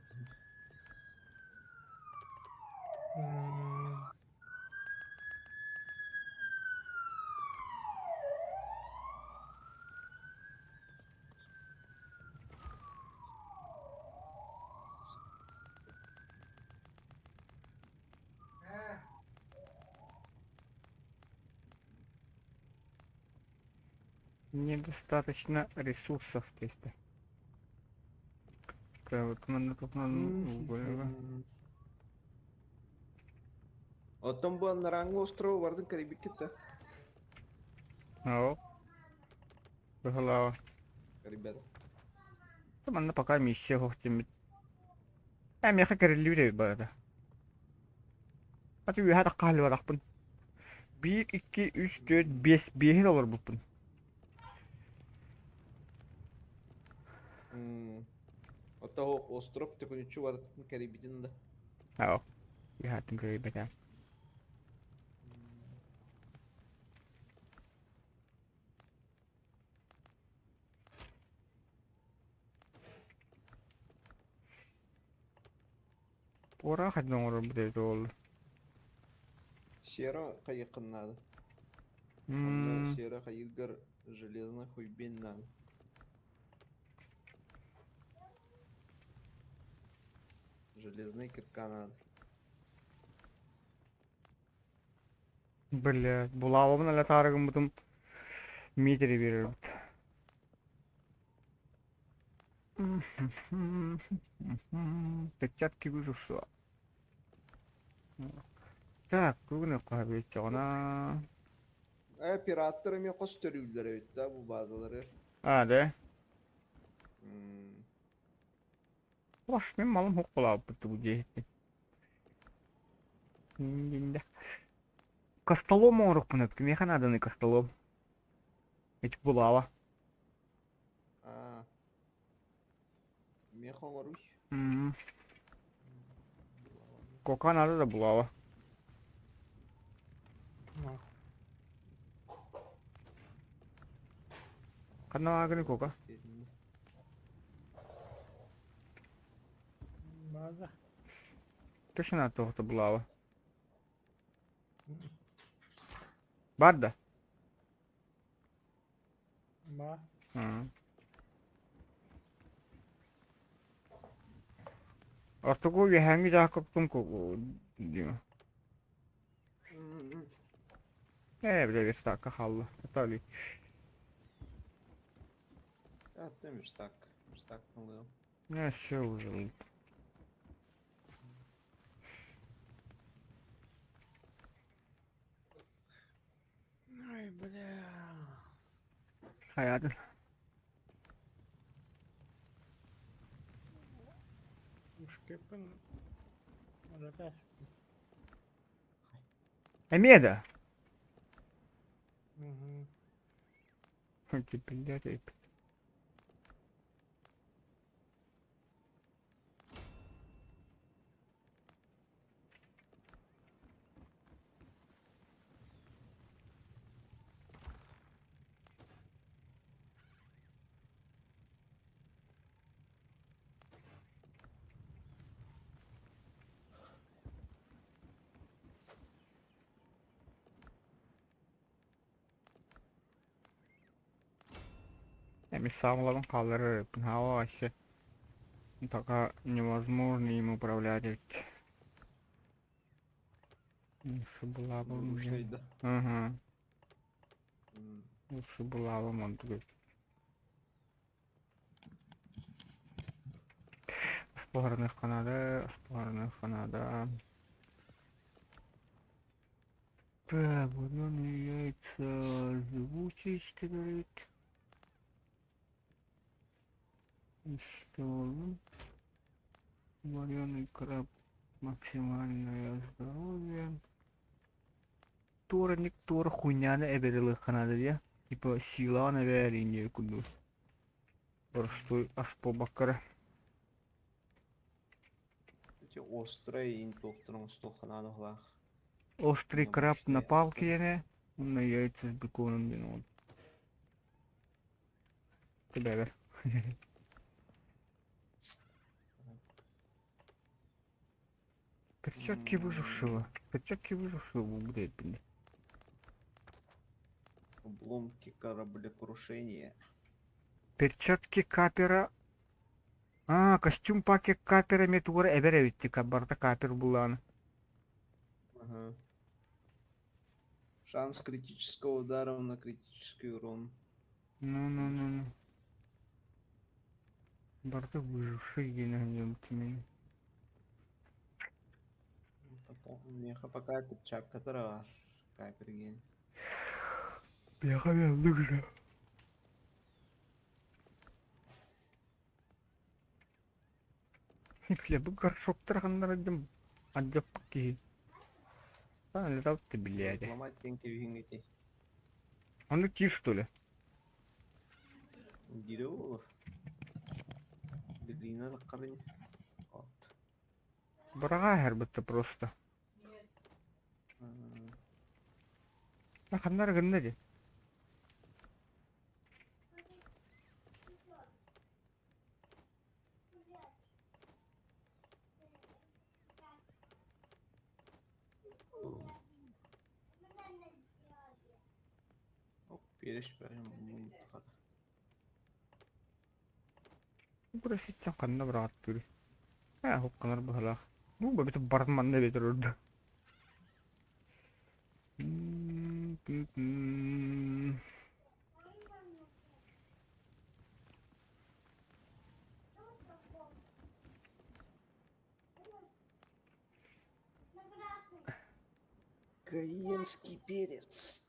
Недостаточно ресурсов теста. Вот манна туһунан угуйга. Оттон бу анарааҥҥы острову бардын кэрийбиккит да? Оо. Быһалааҕа. Ребята. Манна пока миссия суох диэммит. Ээ, миэхэ кэриллибит эбит барыта. Аты үөһэ тахха халлыбатахпын. Биир, икки, үс, түөрт, биэс, биэһи толорбуппун. Оттон остров төкүнүччү барытын кэрийбитин да. Ау. Яһатын кэрийбэтэ. Туора хайдах оҥорорбут эбитэ буолла? Сера хайыаххын наада. Онно сера хайыыргар железный хуйбин наада. Железный кирка наада. Блядь, булаабабын эле таары гыммытым метри биэрэрбит. Перчатки выжившего. Так, бүгүн хаһабыыччаҕына. Э, пираттар эмиэ хос төрүүллэр эбит да бу базалары. А, да? Hoş, мин малым хоккулаабыт бу дьиэһиттин. Костолом оҥорукпун өп, кимиэхэ нааданы костолом? Ити булаава. Аа. Миэхэ оҥоруй. Кока надо да булава. Ханна аагыны кока? База. Точно тоҕото булава. Бар да? Ба. Ортоку үөһээҥҥи дьаакоптун дима. Ээ, бля, верстакка хаалла. Атали. Аттым верстак. Верстак ылыам. Не, все уже. Ай, бля. Хайаатын. Ушкеппин ырытар. Эмиэ да? Мгм. Блядь, Эми саамаларын хаалларар хаава вообще пока невозможно им управлять эбит. Лучше была бы Ручной, да? Ага. Лучше была бы онтугай. Спорных Канада, спорных Канада. Так, вареные яйца, живучесть, говорит. Что? Вареный краб, максимальное здоровье. Туора туора хуйняны эбэрилы Канада дии. Типа силаан эбээр инньэ курдук. Боростуой ас буолбакка Эти острые интухтарың стоханаадалаах. Острый краб на Необычные палке острые. диэнэ уонна яйца с беконом диэн ол. Тебэбэр. Перчатки выжившего. Перчатки выжившего будет, блин. Обломки кораблекрушения. Перчатки капера. А, костюм паки капера метуора эбэр эбит барта капер булааны. Ага. Шанс критического удара на критический урон. Ну-ну-ну-ну. Барта выживший диэн тимин. Пока, меха пока перчатка баар. Кайпер Бэҕэ лыгра. Бля, бу горшоктар ханнара дьон алдьаппыт киһи. Летал ты, блядь. Ломать теньки вингити. Он киш, что ли? Дерево. Глина таххабын. Вот. Быраҕаа иһэрбит просто. Ханна эрэ гынна дии. Бу ханна быраҕаттыырый? Ээ, хукканар быһалаах. Бу бэбитэ барытын манна эбэтэр ордо. Каенский перец.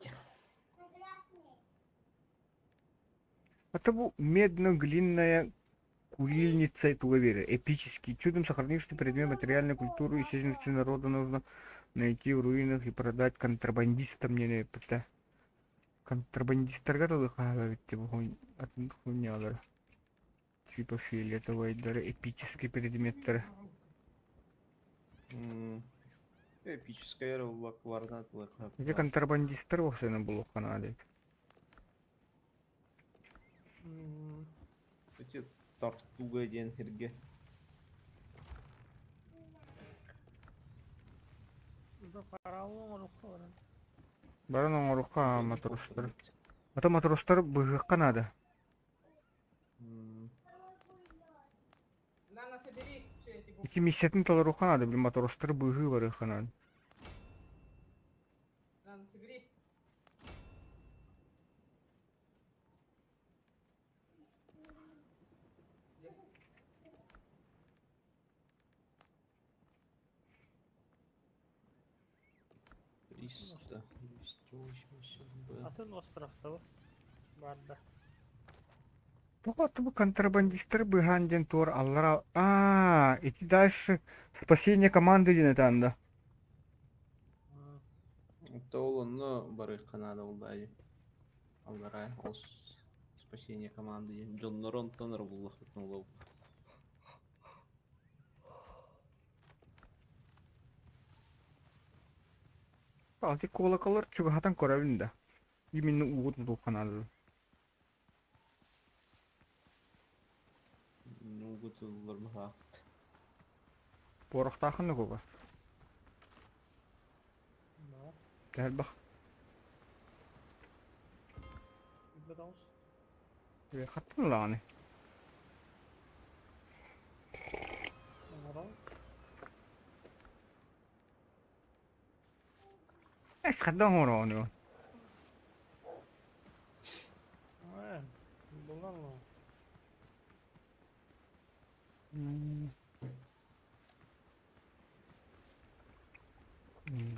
Это бу медно-глинная курильница туга биэрэр эпический чудом сохранившийся предмет материальной культуры и исчезнувшего народа нужно найти в руинах и продать контрабандистам диэн эппитэ. Контрабандистарга дылы хаалар эбит бу атын хуйнялар. Типа фиолетовайдары эпический предметтары. Эпическая эрэ буолбакка Ити контрабандистар уопсайынан булуохха наада эбит. Эти тортуга диэн сиргэ. Баран оҥоруохха матростар. Ата матростар быһыахха наада. Ити миссиятын толоруохха наада, били матростары быыһыы барыахха наада. Триста, 280 Б. Атын островтабы барда. Тоҕо бу контрабандистары быыһаан диэн туор аллара аа ити дальше спасение команды диэн этэ анда. Это ол онно барыахха наада буоллаайы. Аллараа ол спасение команды диэн дьонноро онтон эрэ буллахпытына буолуо. Ити куолакалар чугаһатан көрөбүн да. Именно уугут тутуохха наада. Уугут ыллар быһаахпыт. Порохтаахын да куба. Элбэх. Хаттын ылаҕыный? Эс хадда оҥороҕун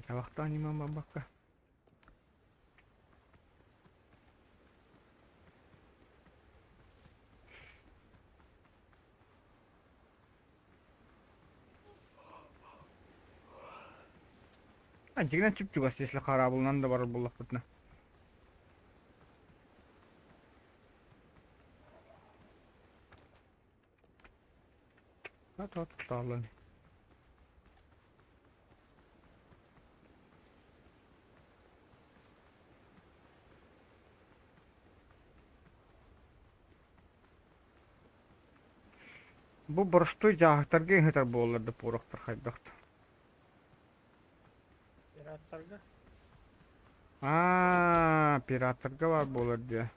Табахтаан ньыман барбакка. Дьиҥинэн чуп-чугас если хараабылынан да барар буоллахпытына. Тааллан. Бу боростуой дьааһыктарга ыһытар буоллар да порохтор хайдах да. Пираттарга? Аа, пираттарга баар буолар дии.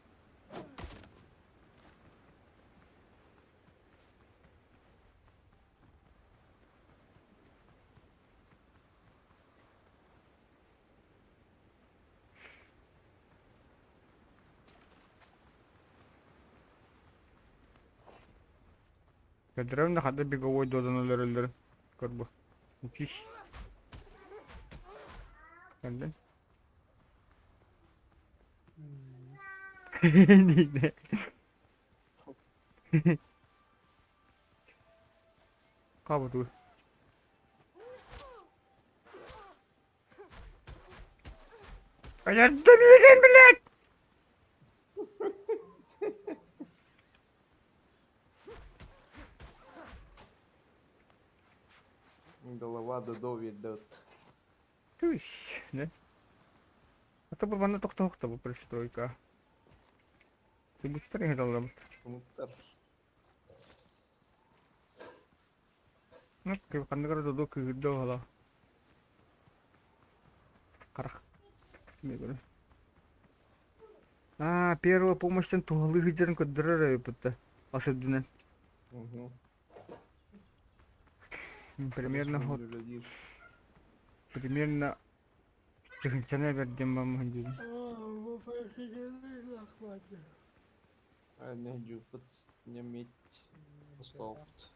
Көрдөрөбүн да хата беговой дозаны өлөрөллөрүн көр бу. Үчүс. Көрдүн? Кабытыы. Өлөрдө миигин, блядь! Додо биэрдэ Түс, не? А то бу манна тохтоохто бу пристройка. Быстро иһит Тумуттар. Ну, ханныгар додо кыырда оһола. Харах. А, первая помощьтан туһалыы сылдьарын көрдөрөр эбиппит ас үрдүнэн. Примерно вот примерно тыһыынчаны эбэрдим баммын диибин. Не не медь стоопт.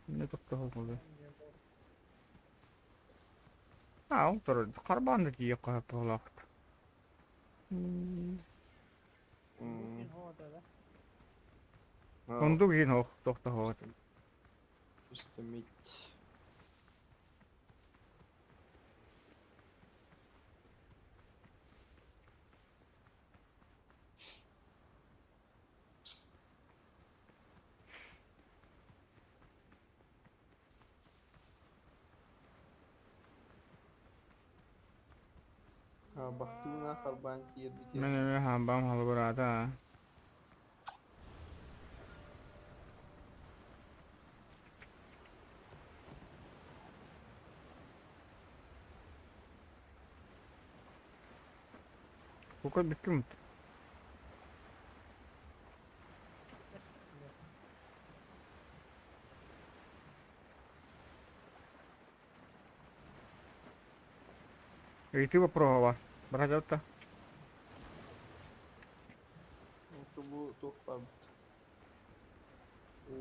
Не тохтоһо А, ол турар. Харбаан да тиийэ хаһыппалаахт. Ондук иһин ох тохтоһоот. Просто медь. Бахтыына харбаан киирбитин. Мен эмиэ хаамбам халыбыраата. Бука бүттүм. Ыйытыы боппуруоһа баар. Бырайыакта. Бу туох баарбыт?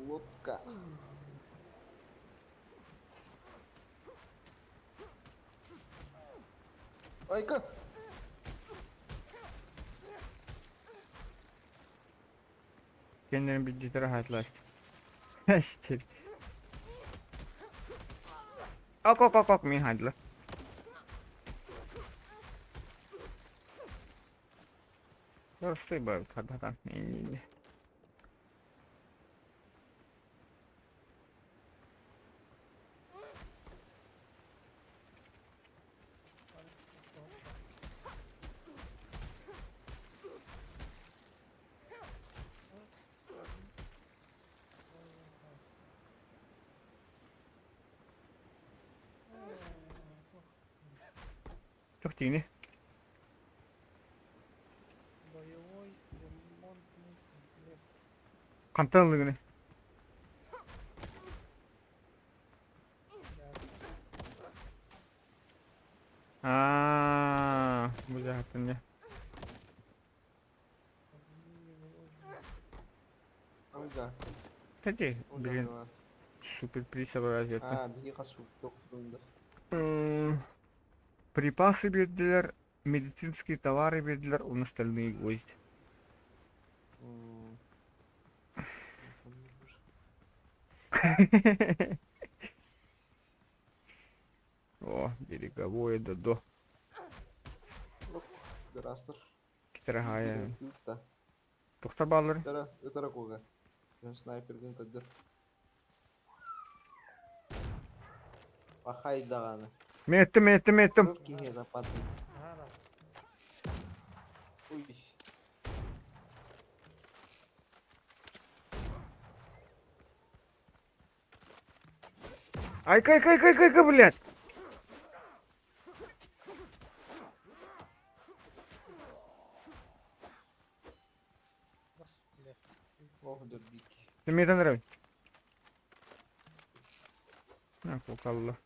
Лодка. Айка! Кэннэрин билдьитэр аһаатылар. Эстер. Ок, ок, ок, ок, мин хаадылар. Стой бар, хадатан. Туох диигиний? Боевой ремонтный комплект. Хантан ыллыгыный? Аа, бу дьаһаттан дьэ. Ага. Кстати, блин, супер приз образец. Аа, биһи хас туохтунда. Припасы биэрдилэр, медицинские товары биэрдилэр, уонна остальные гвозди. О, береговое додо. Здравствуй. Китерахая. Тохтар бааллар. Ытара куга. Снайпергын көдөр. Пахай даҕаны. Мен эттим, мен эттим, мен эттим. Киһи западный. Уй. Айка, айка, айка, айка, айка, блядь! Миэтэн эрэбин. Куокалла.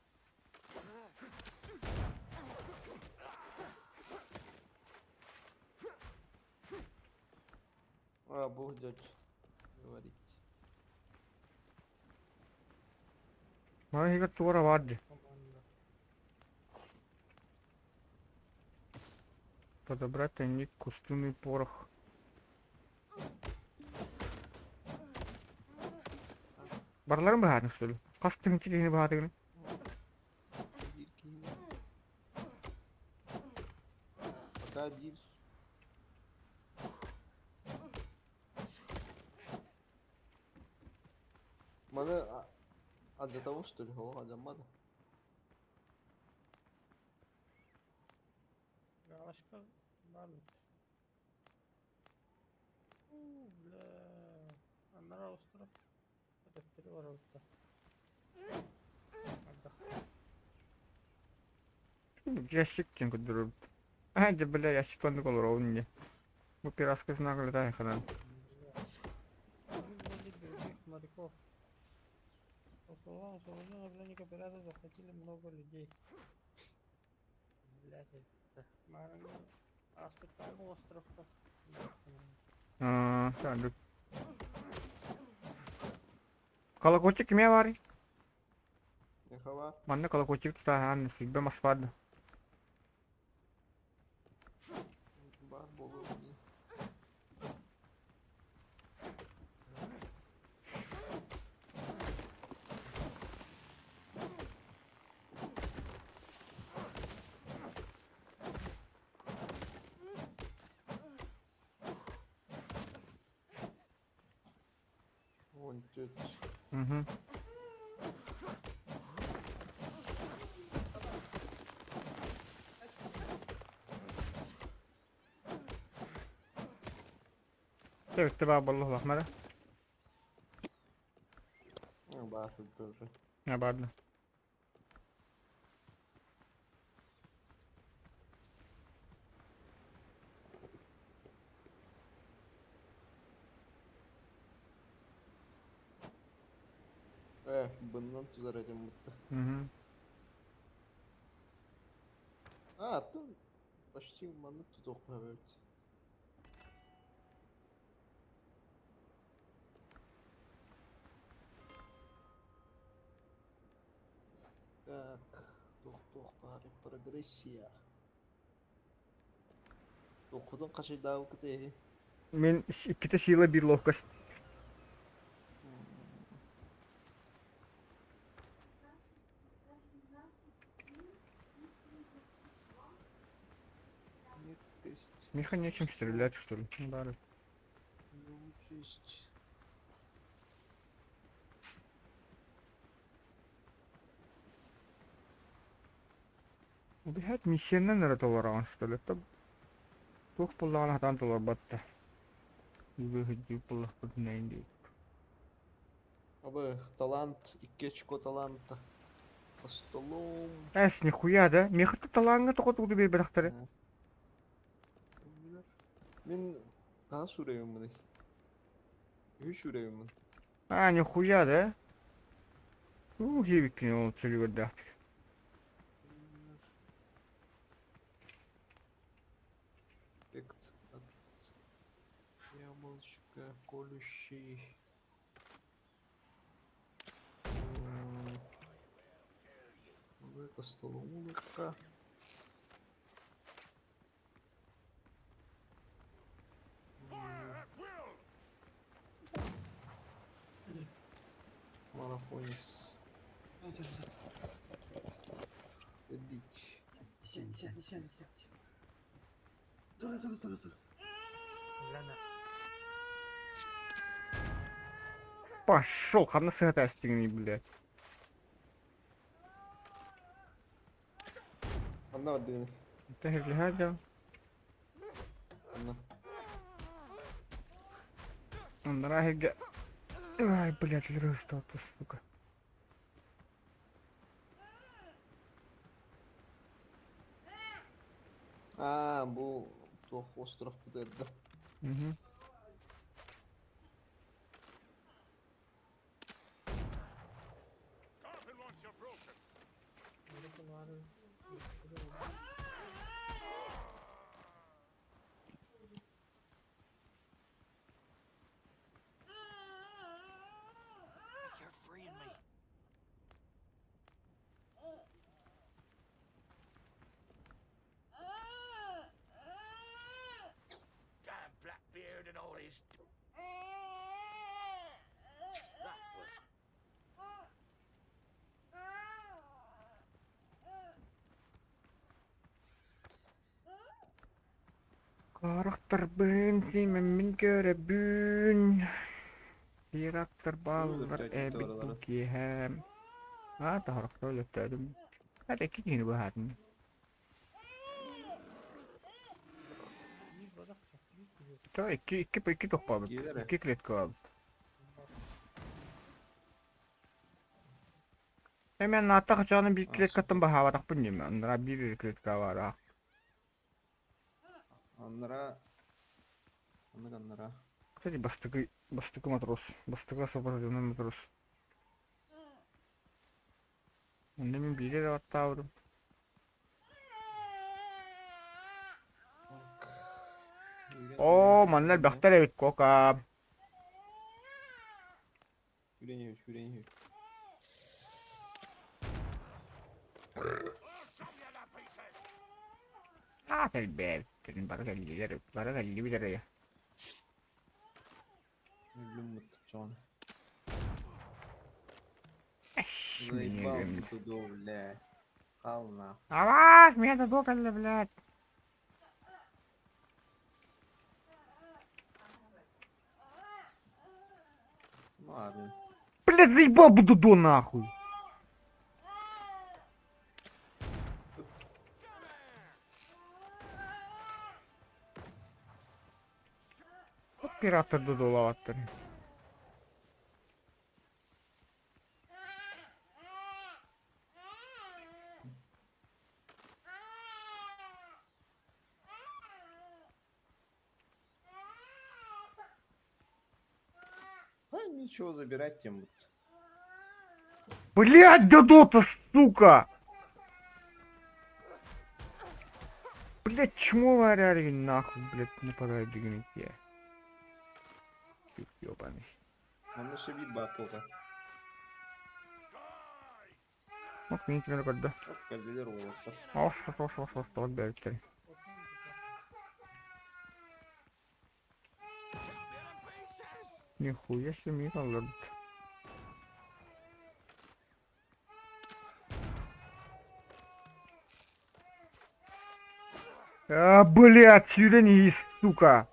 А, бог дёт. Говорить. Маны иһигэр туора баар дии. Подобрать тайник кустуный порох. Барыларын быһаатын что ли? Хас тыһыынча киһини быһаатыгын? Биир киһи. Пока биир. Маны алдьатабын что ли? Оо, алдьаммата. Галашка баар эбит. Уу, бля, анараа остров төттөрү барабыт да. Ящик диэн көрдөрөбүт. Аа, дьэ, бля, ящик оннук олоробун дии. Бу пиратскай снагалетаай ханан. Других моряков. По словам освобожденного пленника, пираты захватили много людей. Блядь, это... Ааспыттааҕы островка. Аа, Колокольчик кимиэ баарый? Михала. Манна колокольчик тутааһаан сүүрбэ мас баар да. Баар буолуо дии. Вон тетя. Угу. Сөптө баар буолла мара. Баар тоже. Баар да. Э, bundan tuzar этим будто. Угу. А, тут почти маннык тутуохха эбит. Так, туох-туох баарый прогрессия. Туоххутун хачайдаабыккыт эһи? Мин иккитэ сила биир ловкость. Меткость. Миха нечем стрелять, что ли? Ну, бары. Живучесть. Убиһат миссиянан эрэ толороҕун что ли? Туох буоллаҕына сатаан толорбот да. Үгүһүддүү буоллахпытына диэбит. Абы, талант, икки очко таланта. По столом. Эс, нихуя да? Миэхэ талааҥҥа тоҕо тугу биэрбэтэхтэрэ? Мин хаһан суурайыммыный? Үһүс суурайыммын. А, нихуя да? Уу, диэбиккин ол сөлүгэрдээх. Эффект от яблочка колющий. По столу улыбка. Марафонис. Бить. Пошел, ханна сыһата эстиҥний, блядь. Анна бардыгын. Тэһиллэһэ Анна. Анараа иһиргэ Ай, блядь, өлөрө сука. Аа, бу туох остров бутырда. Угу. You're freeing me. Damn Blackbeard and all his. That was Харахтарбын симэммин көрөбүн Пираттар бааллар эбит бу киэһэ. Аа, таһарахта өлөттөөтүм. Хата икки киһини быһаатым. Та икки икки икки тохпаабыт. Киирэр. Икки клетка баабыт. Эмэн наатта хачааны биир клеткаттан баһаабатахпын диэмэ. Аннара биир клетка баара. Аннара Оннук аннара. Кстати, бастакы бастакы матрос. Бастакы освобожденный матрос. Онно мин биири эрэ баттаабытым. Оо, манна элбэхтэр эбит, кока. Сүүрэн иһэр, сүүрэн иһэр. Аат элбээбиттэрин бары кэллилэр, бары кэллибит эрэ. Өллүм муттаччаҕына. Заебал ты тудо, бля. Хал нахуй. Аваас, меня додо кэллэ, блядь. Ну ладно. Блядь, заебал бы дудо нахуй. Оператор додолаабаттар. А ничего забирать тем вот. Блядь, додо-то, сука! Блядь, чмо варяри нахуй, блядь, нападает дигнити. Ёбаный. Онно сөбит баар буолла. Ок, мин кинилэр көрдө. Оп, кэллилэр уолаттар. Ос, ос, ос, ос, тоҕус бэйэбиттэрин. Нихуя себе мин алларбыт. А, блядь, сүүрэн иһии, сука!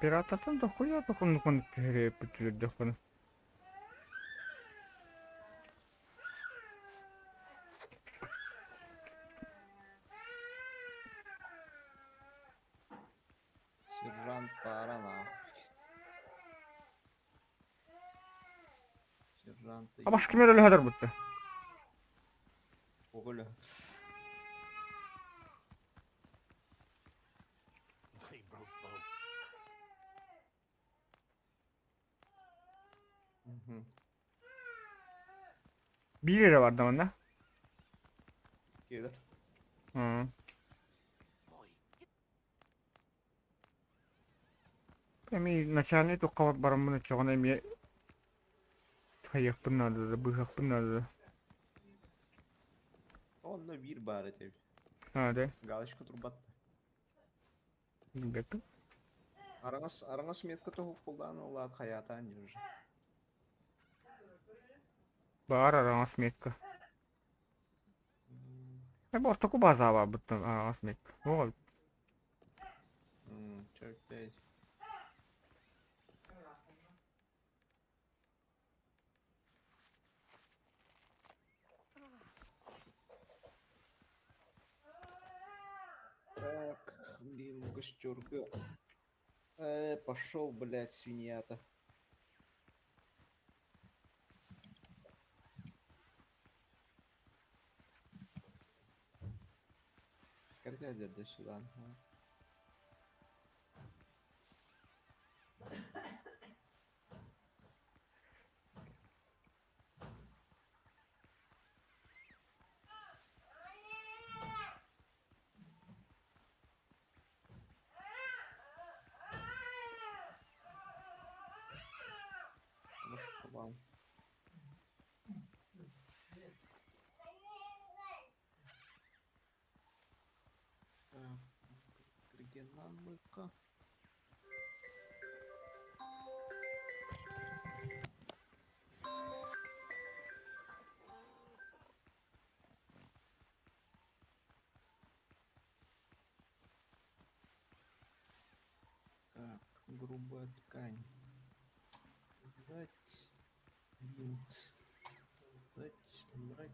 Пирататтан дохуя тохуннукун түһэрээппит Сержант пара нахуй. Сержант Абас ким эрэ өлөһөдөр бутта. Оголя. They broke both. Мгм. Биир эрэ барда манна. Киирэр. Boy, Эмиэ начальник тухха бараммын оччоҕуна эмиэ хайыахпын наада да, быыһыахпын наада да. Онно биир баар этэ. Аа да, Галочка турбат. билбэппин. Араҥас араҥас метка тоһук булдаан улаат хайаатаан дии уже. Баар араҥас метка. Э, бу ортоку база баарбыттан араҥас метка. Оҕо Чё опять? Так, блин, гостерга. Пошел, блядь, свинья-то. Когда до сюда? Может, вам. Регеннаммыкка. Так, грубая ткань. Создать бинт. Создать, набрать.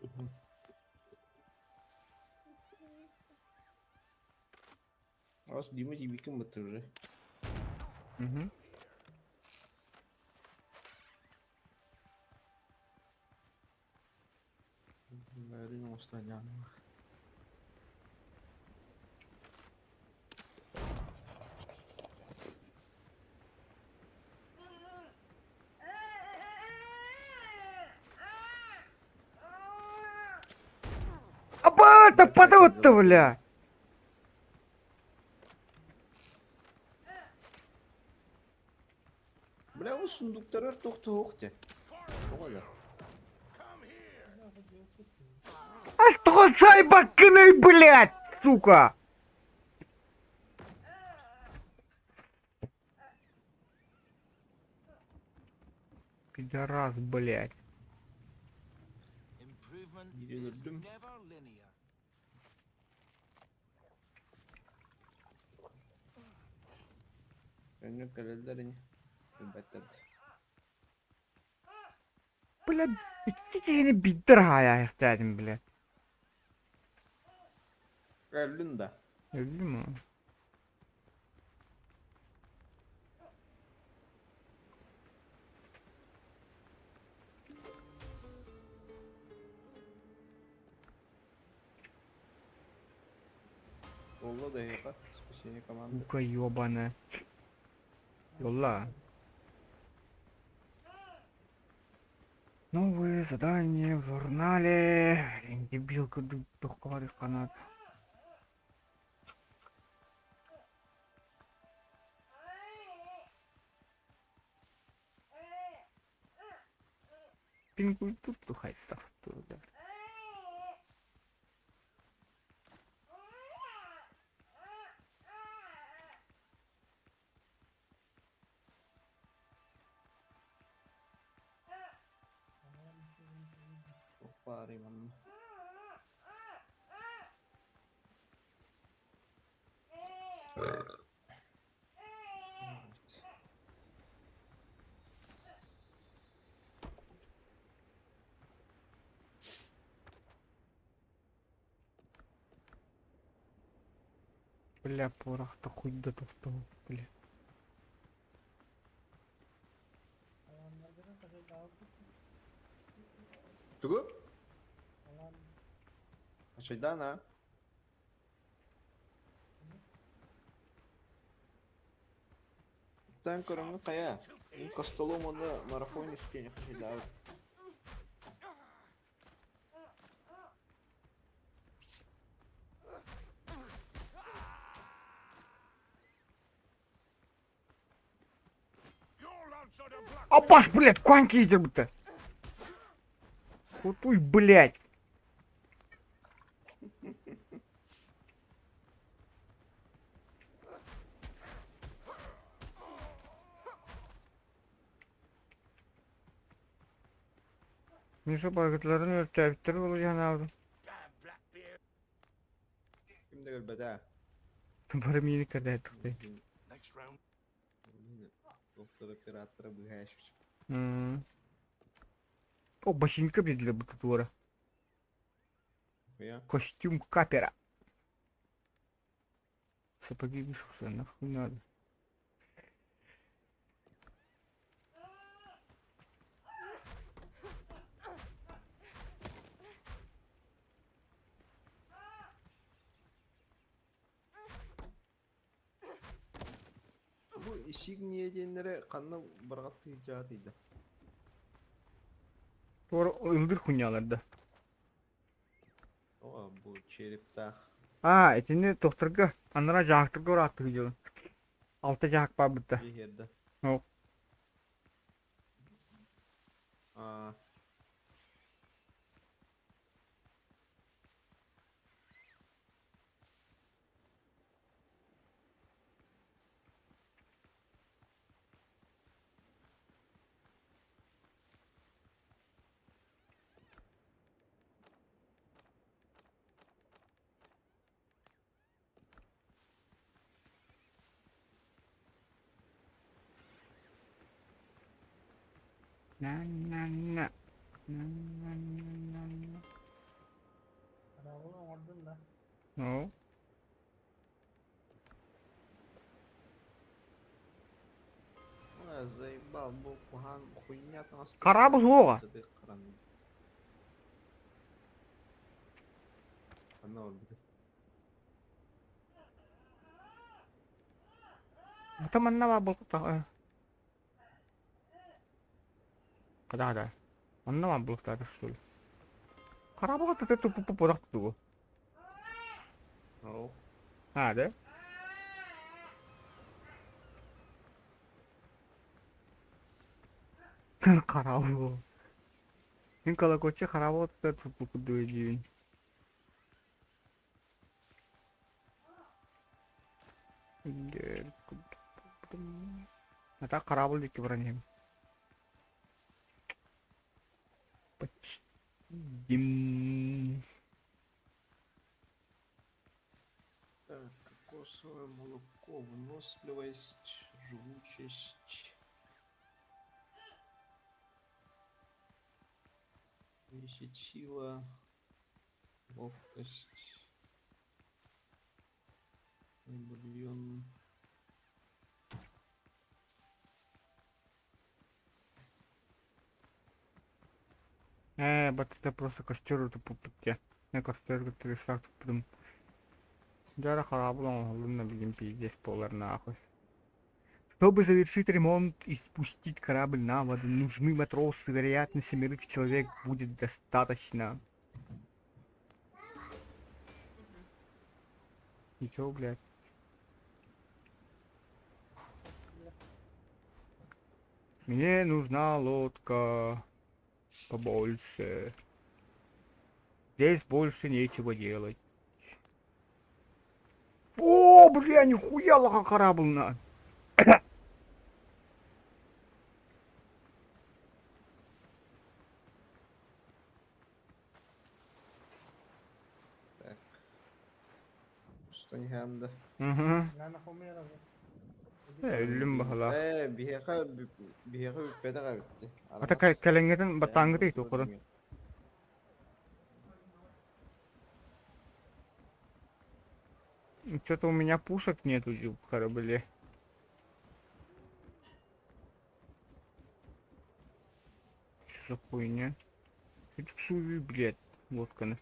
Мгм. Ас Дима тибикин бытты уже. Мгм. Бәрін останян. Аба, таппата бля! Бля, ол сундуктарар тохтоох те. Тоҕо да? А что сайбаккыный, блядь, сука! Пидорас, блядь. Improvement Yine is öldüm. never linear. Önlük кэлэллэр ини. Билбэттэр Блядь, икки киһини биирдэр хаайаахтаатым, блядь. Өллүн да. Өллүм уу. Олла да эһиэхэ спасение команды. Сука ёбаная. Yolla. Новые задания в журнале. Блин, дебилка духоварых фанат. Пингуй тут тухайттах да. Баарый манна. Бля, порох-то хуй да тохтоо, бля. Тугу? Хачайдан а? Тан көрөҥҥүн хайа? Мин костолуом уонна марафон истиэн хачайдаабыт. Апаш, блядь, куанки будто. Кутуй, блядь. Миша баргытларын өртөөбүттэр буолуйан аалдым. Ким да көрбөтө. Бары миини көрдөөттүк. Next round. Доктор оператора быһааш. О, башенька для бутатура. Я. Костюм капера. Сапоги вышел, нахуй надо. Бу исигния диэннэрэ ханна барҕаттыы дьаатыйда. Туора ылдыр хуйняларда. О, бу черептаах. А, итини тохторго, анара жаактырга урааттыгы дьылын. Алта жаак баабытта. Иһиэрдэ. Ол. А. Аа. На-на-на. На-на-на-на. Хараабылы оҥордун да. Ну, Ой, заебал, бу куһаан хуйня таҥастаах. Хараабыл суоҕа. Ханна барбытый? Ата манна баар буолбатах. Хада хада. Манна баар буолуохтаах что ли? Хараабылга туту туппу порох тугу. Оу. А, да? Хараабыл. Мин колокольчик хараабыл туппу курдук диибин. А так корабль диэки баран иһэбин. Почти. Так, кокосовое молоко, выносливость, живучесть. Десять сила, ловкость, бульон. Бат это просто костер туппут Не костер кытта туппутум. Дьара хараабыл оҥоһуллунна билигин пиздец буолар нахуй. Чтобы завершить ремонт и спустить корабль на воду, нужны матросы, вероятно, семерых человек будет достаточно. Ничего, блядь. Мне нужна лодка побольше. Здесь больше нечего делать. О, бля, нихуя лаха корабль на. Так. Что не Угу. Наана хомуйар Өллүм баһалаах. Ээ, биһиэхэ биһиэхэ бүппэтэх эбит. Ата кэлэҥҥитин баттааҥҥытый туоххутун? Что-то у меня пушек нету в корабле. Что за хуйня? Это блядь, лодканы.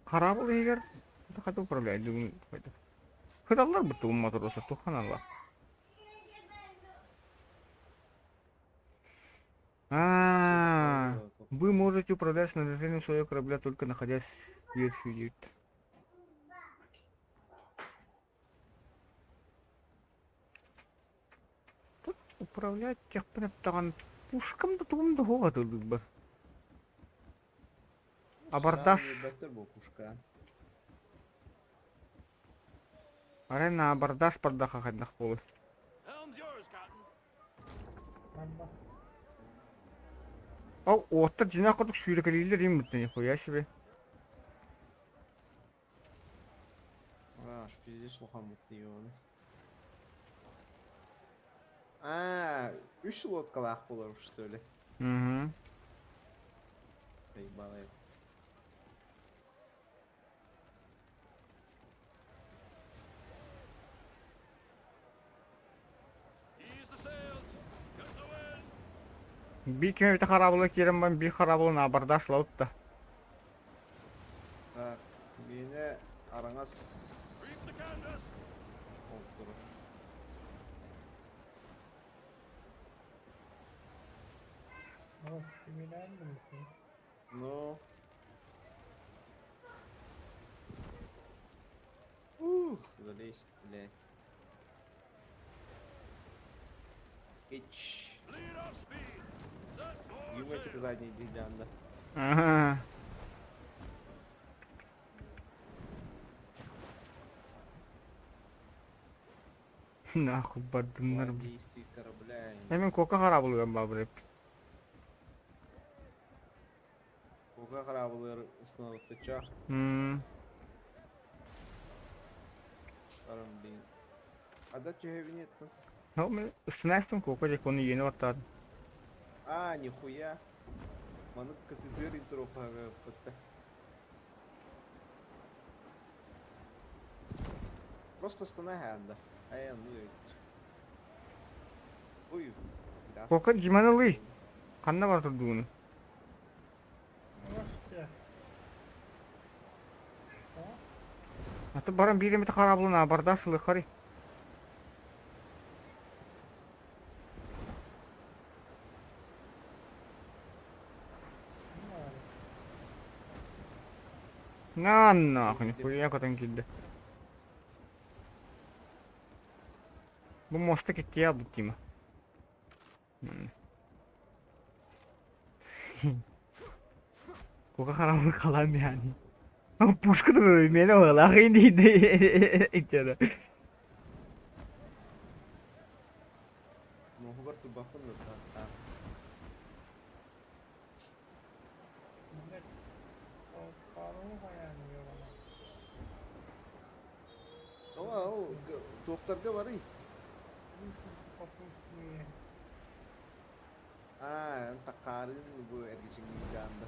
Корабль иһигэр хата управляет думаю, Кыталлар бутугум матроса туханалла. А, вы можете управлять снаряжением своего корабля, только находясь в верфи. Тут управлять техпин пушкам да тугум да хуга Абордаж. Арай на абордаж бардаха хайдах буолуй. Ол уоттар дьиҥнээх курдук сүүрэкэлииллэр им бутта нихуя себе. Аж пиздец улахан ебаный. А, үс лодкалаах буолар что ли? Угу. Ебаный. Биир кими эбитэ хараабыла киирэн баран биир хараабылын абордаж ылабыт да. Так, миэнэ араҥас ол турар. Ну. Ух, залезть, блядь. Ич. Юмочек задний дьаанда. Ага. Нахуй бардыннар. План действий корабля. Hemen кока харабылыган бабырып. Кока хараабылыгар становыттача. М. Барам блин. Ада түһэбин еттин. Ну, мен ыстынайстым кока дек оны иени баттадым. А, нихуя. Маны кытытыр интропага бытта. Просто станай хаанда. Ай, ну өйт. Ой. Кока диманылый. Ханна бар турдууну. Может, Аты баран биир эмит хараабылын абарда сылыхари. На нахуй, нихуя көтөн киирдэ. Бу муоста киттиэ аалбыт Тима. Кука хараабыл халаан биһаани. Пушка да миэнэ баҕалаах индиидэ. Муоһугар турбаппын да Ол туохтарга барый? Аа, таккаарын бу эргичиҥниир даанда.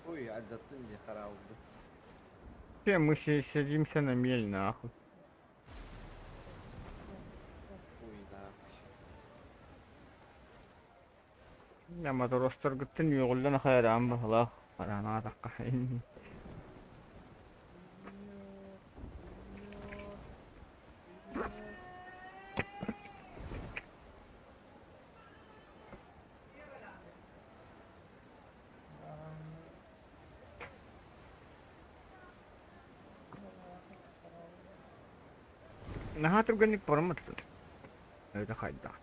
Ой, алдьаттын дии хараалды. Все, мы садимся на мель, нахуй. Ой, нахуй. Я моторостаргыттан үөҕүллэн хайараан баһылаах харанаатахха Наһаа түргэнник бараммат это хайдах.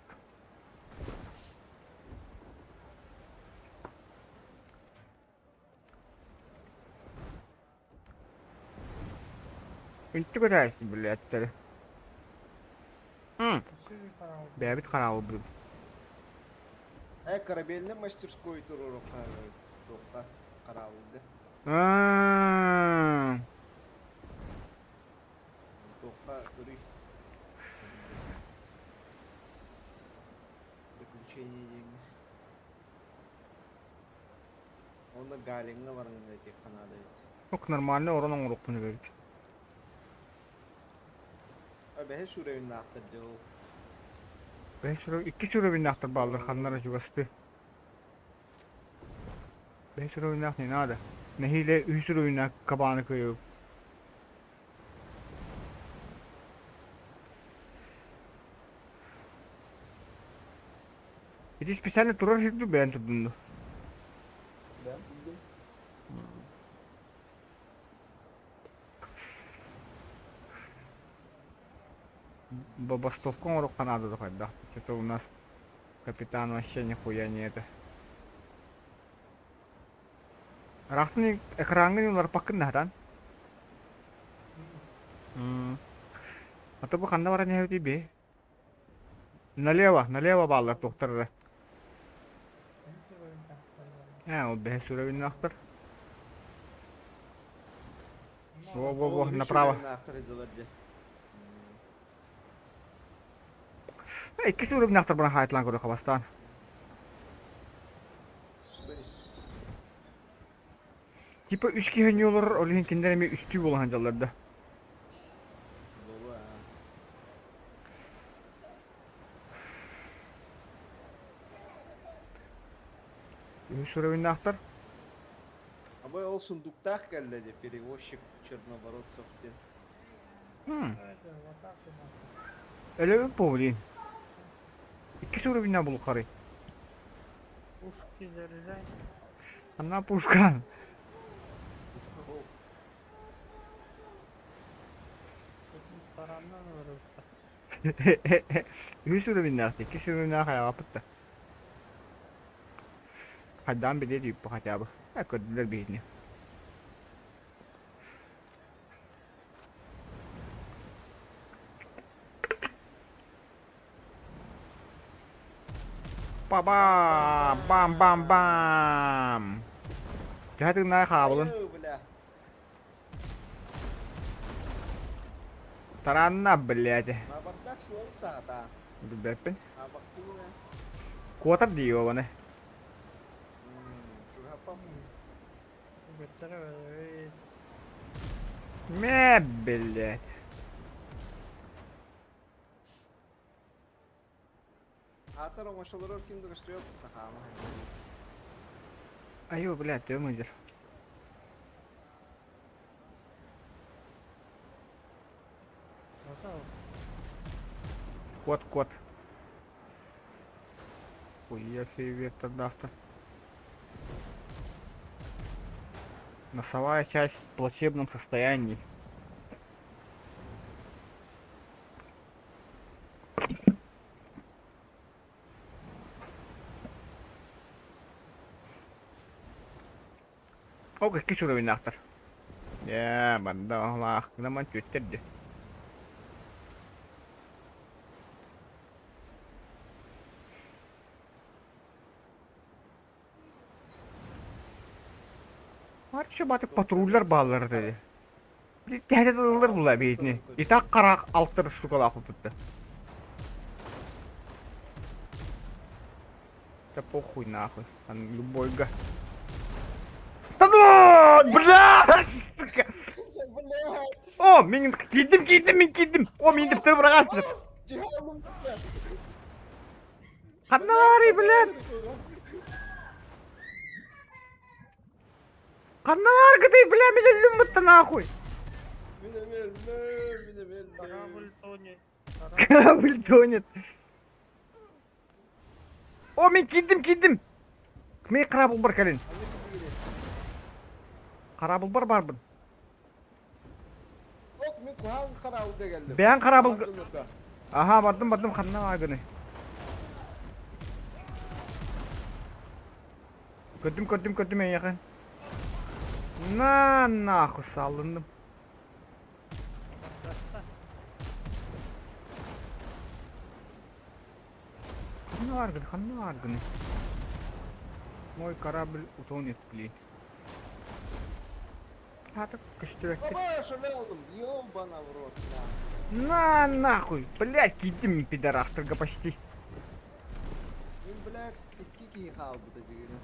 Үнтү көтөөччү билээттери. Бэйэбит хараабылбыт. Э, корабельный мастерской туруорукка туохха хараабылга. Аа. Туохха көрүй. Приключение диэҥҥэ. Онно Галиҥҥа баран этиэххэ наада эбит. Ок нормально орон оҥоруохпун эбит. А бэһис уровеннаахтар дьэ ол. Бэһис уровень, иккис уровеннаахтар бааллар ханнара чугасты. Бэһис уровеннаах не надо. Нэһиилэ үһүс уровеннаах кабааны кыайабыт. Ити специально турар сирди бэйэн турдун дуо? Бэйэм турдум. Бастовка оҥоруохха наада да хайдах. Что-то у нас капитан вообще нихуя не это. Ыраахтан экраҥҥын уларпаккын наһатан. А то бу ханна баран иһэбитий бии? Налево, налево бааллар туохтар эрэ. Ээ, ол бэһис уровеннаахтар. Во-во-во, направо. Иккис уровеннаахтар баран хаайтылаан көрүөххэ бастаан. Типа үс киһи өнньү олорор, ол иһин кинилэр эмиэ үстүү буола сылдьаллар да. Үһүс уровеннаахтар. Абай ол сундуктаах кэллэ дии, перевозчик Чернобородцев диэн. Өлөбүн блин. Иккис уровеннаах булуххарый. Пушки заряжай. Она пушка. Тараннан олорбуттар. Үһүс уровеннаах, иккис уровеннаах айаҕаппыт да. Хайдаан билиэ диэбиппит хотя бы. Э, көрдүлэр биһигини. Ба-бам! Бам-бам-бам! Төһө тыыннаах хаабылын? Айыы, бля. Таранна, блядь. Абардах суолтаата. Билбэппин. Абахтыына. Куотар дии обаны. Чугаппам. Үгэттэрэ өлөбүт. Мэ, блядь. Аатар оҥошолорор ким да көстүөт тахаама. Айуу, блядь, төм ыдыр. Кот, кот. Хуя себе вектордаахтар. Носовая часть в плачевном состоянии. Ол иккис уровеннаахтар. Ээ, манна аһылаахтынан түөттэр дии. Арчы батык патруллар бааллар дии. Тэһэтэ тыллар була биһитини. Итак караак алтыр штукалаах тутта. Да похуй нахуй. Там любойга. Да ну! Бля! Сука! О, мин киирдим, киирдим, мин киирдим. О, мин дөптөр быраҕаастыр. Ханна баарый, блядь? Ханна бааргытый, бля, мин өллүм бытта нахуй. Корабль тонет. Корабль тонет. О, мин киирдим, киирдим. Мин хараабылбар кэлин. Хараабылбар баарбын. Ок, мин куһаҕан хараабылга кэллим. Бэйэҥ хараабылга... Аха, бардым, бардым, ханна бааргыный? Көрдүм, көрдүм, көрдүм эйиэхэ. На, нахуй саллынным. Ханна бааргын, ханна бааргыный? Мой корабль утонет, блин. Аата көстүбэккэ. Баба, шалелдым, ёбана в рот, на. На нахуй, блядь, киирдим пидорастарга почти. Мин, блядь, икки киһи хаалбыта дьигини.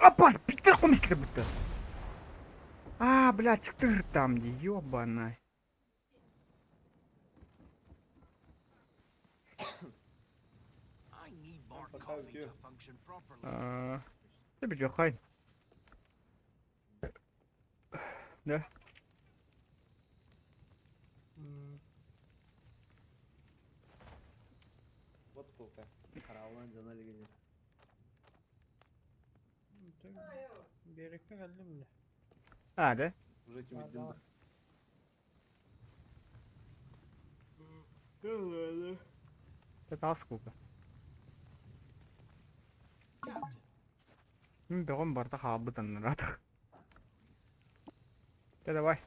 Опа, питер комистер бутта. А, блядь, чыктыр там, ёбана. I need more Пока coffee үтүө. to function properly. Аа, бүтүөххай. Да. Вот кулка. Хараалан дьоно илигини. Биэрэккэ кэллим да. А, да? Уже тимирдин да. Это сколько? Captain, Мин бөҕөм барыта хаалбыт аннара. Дэ давай.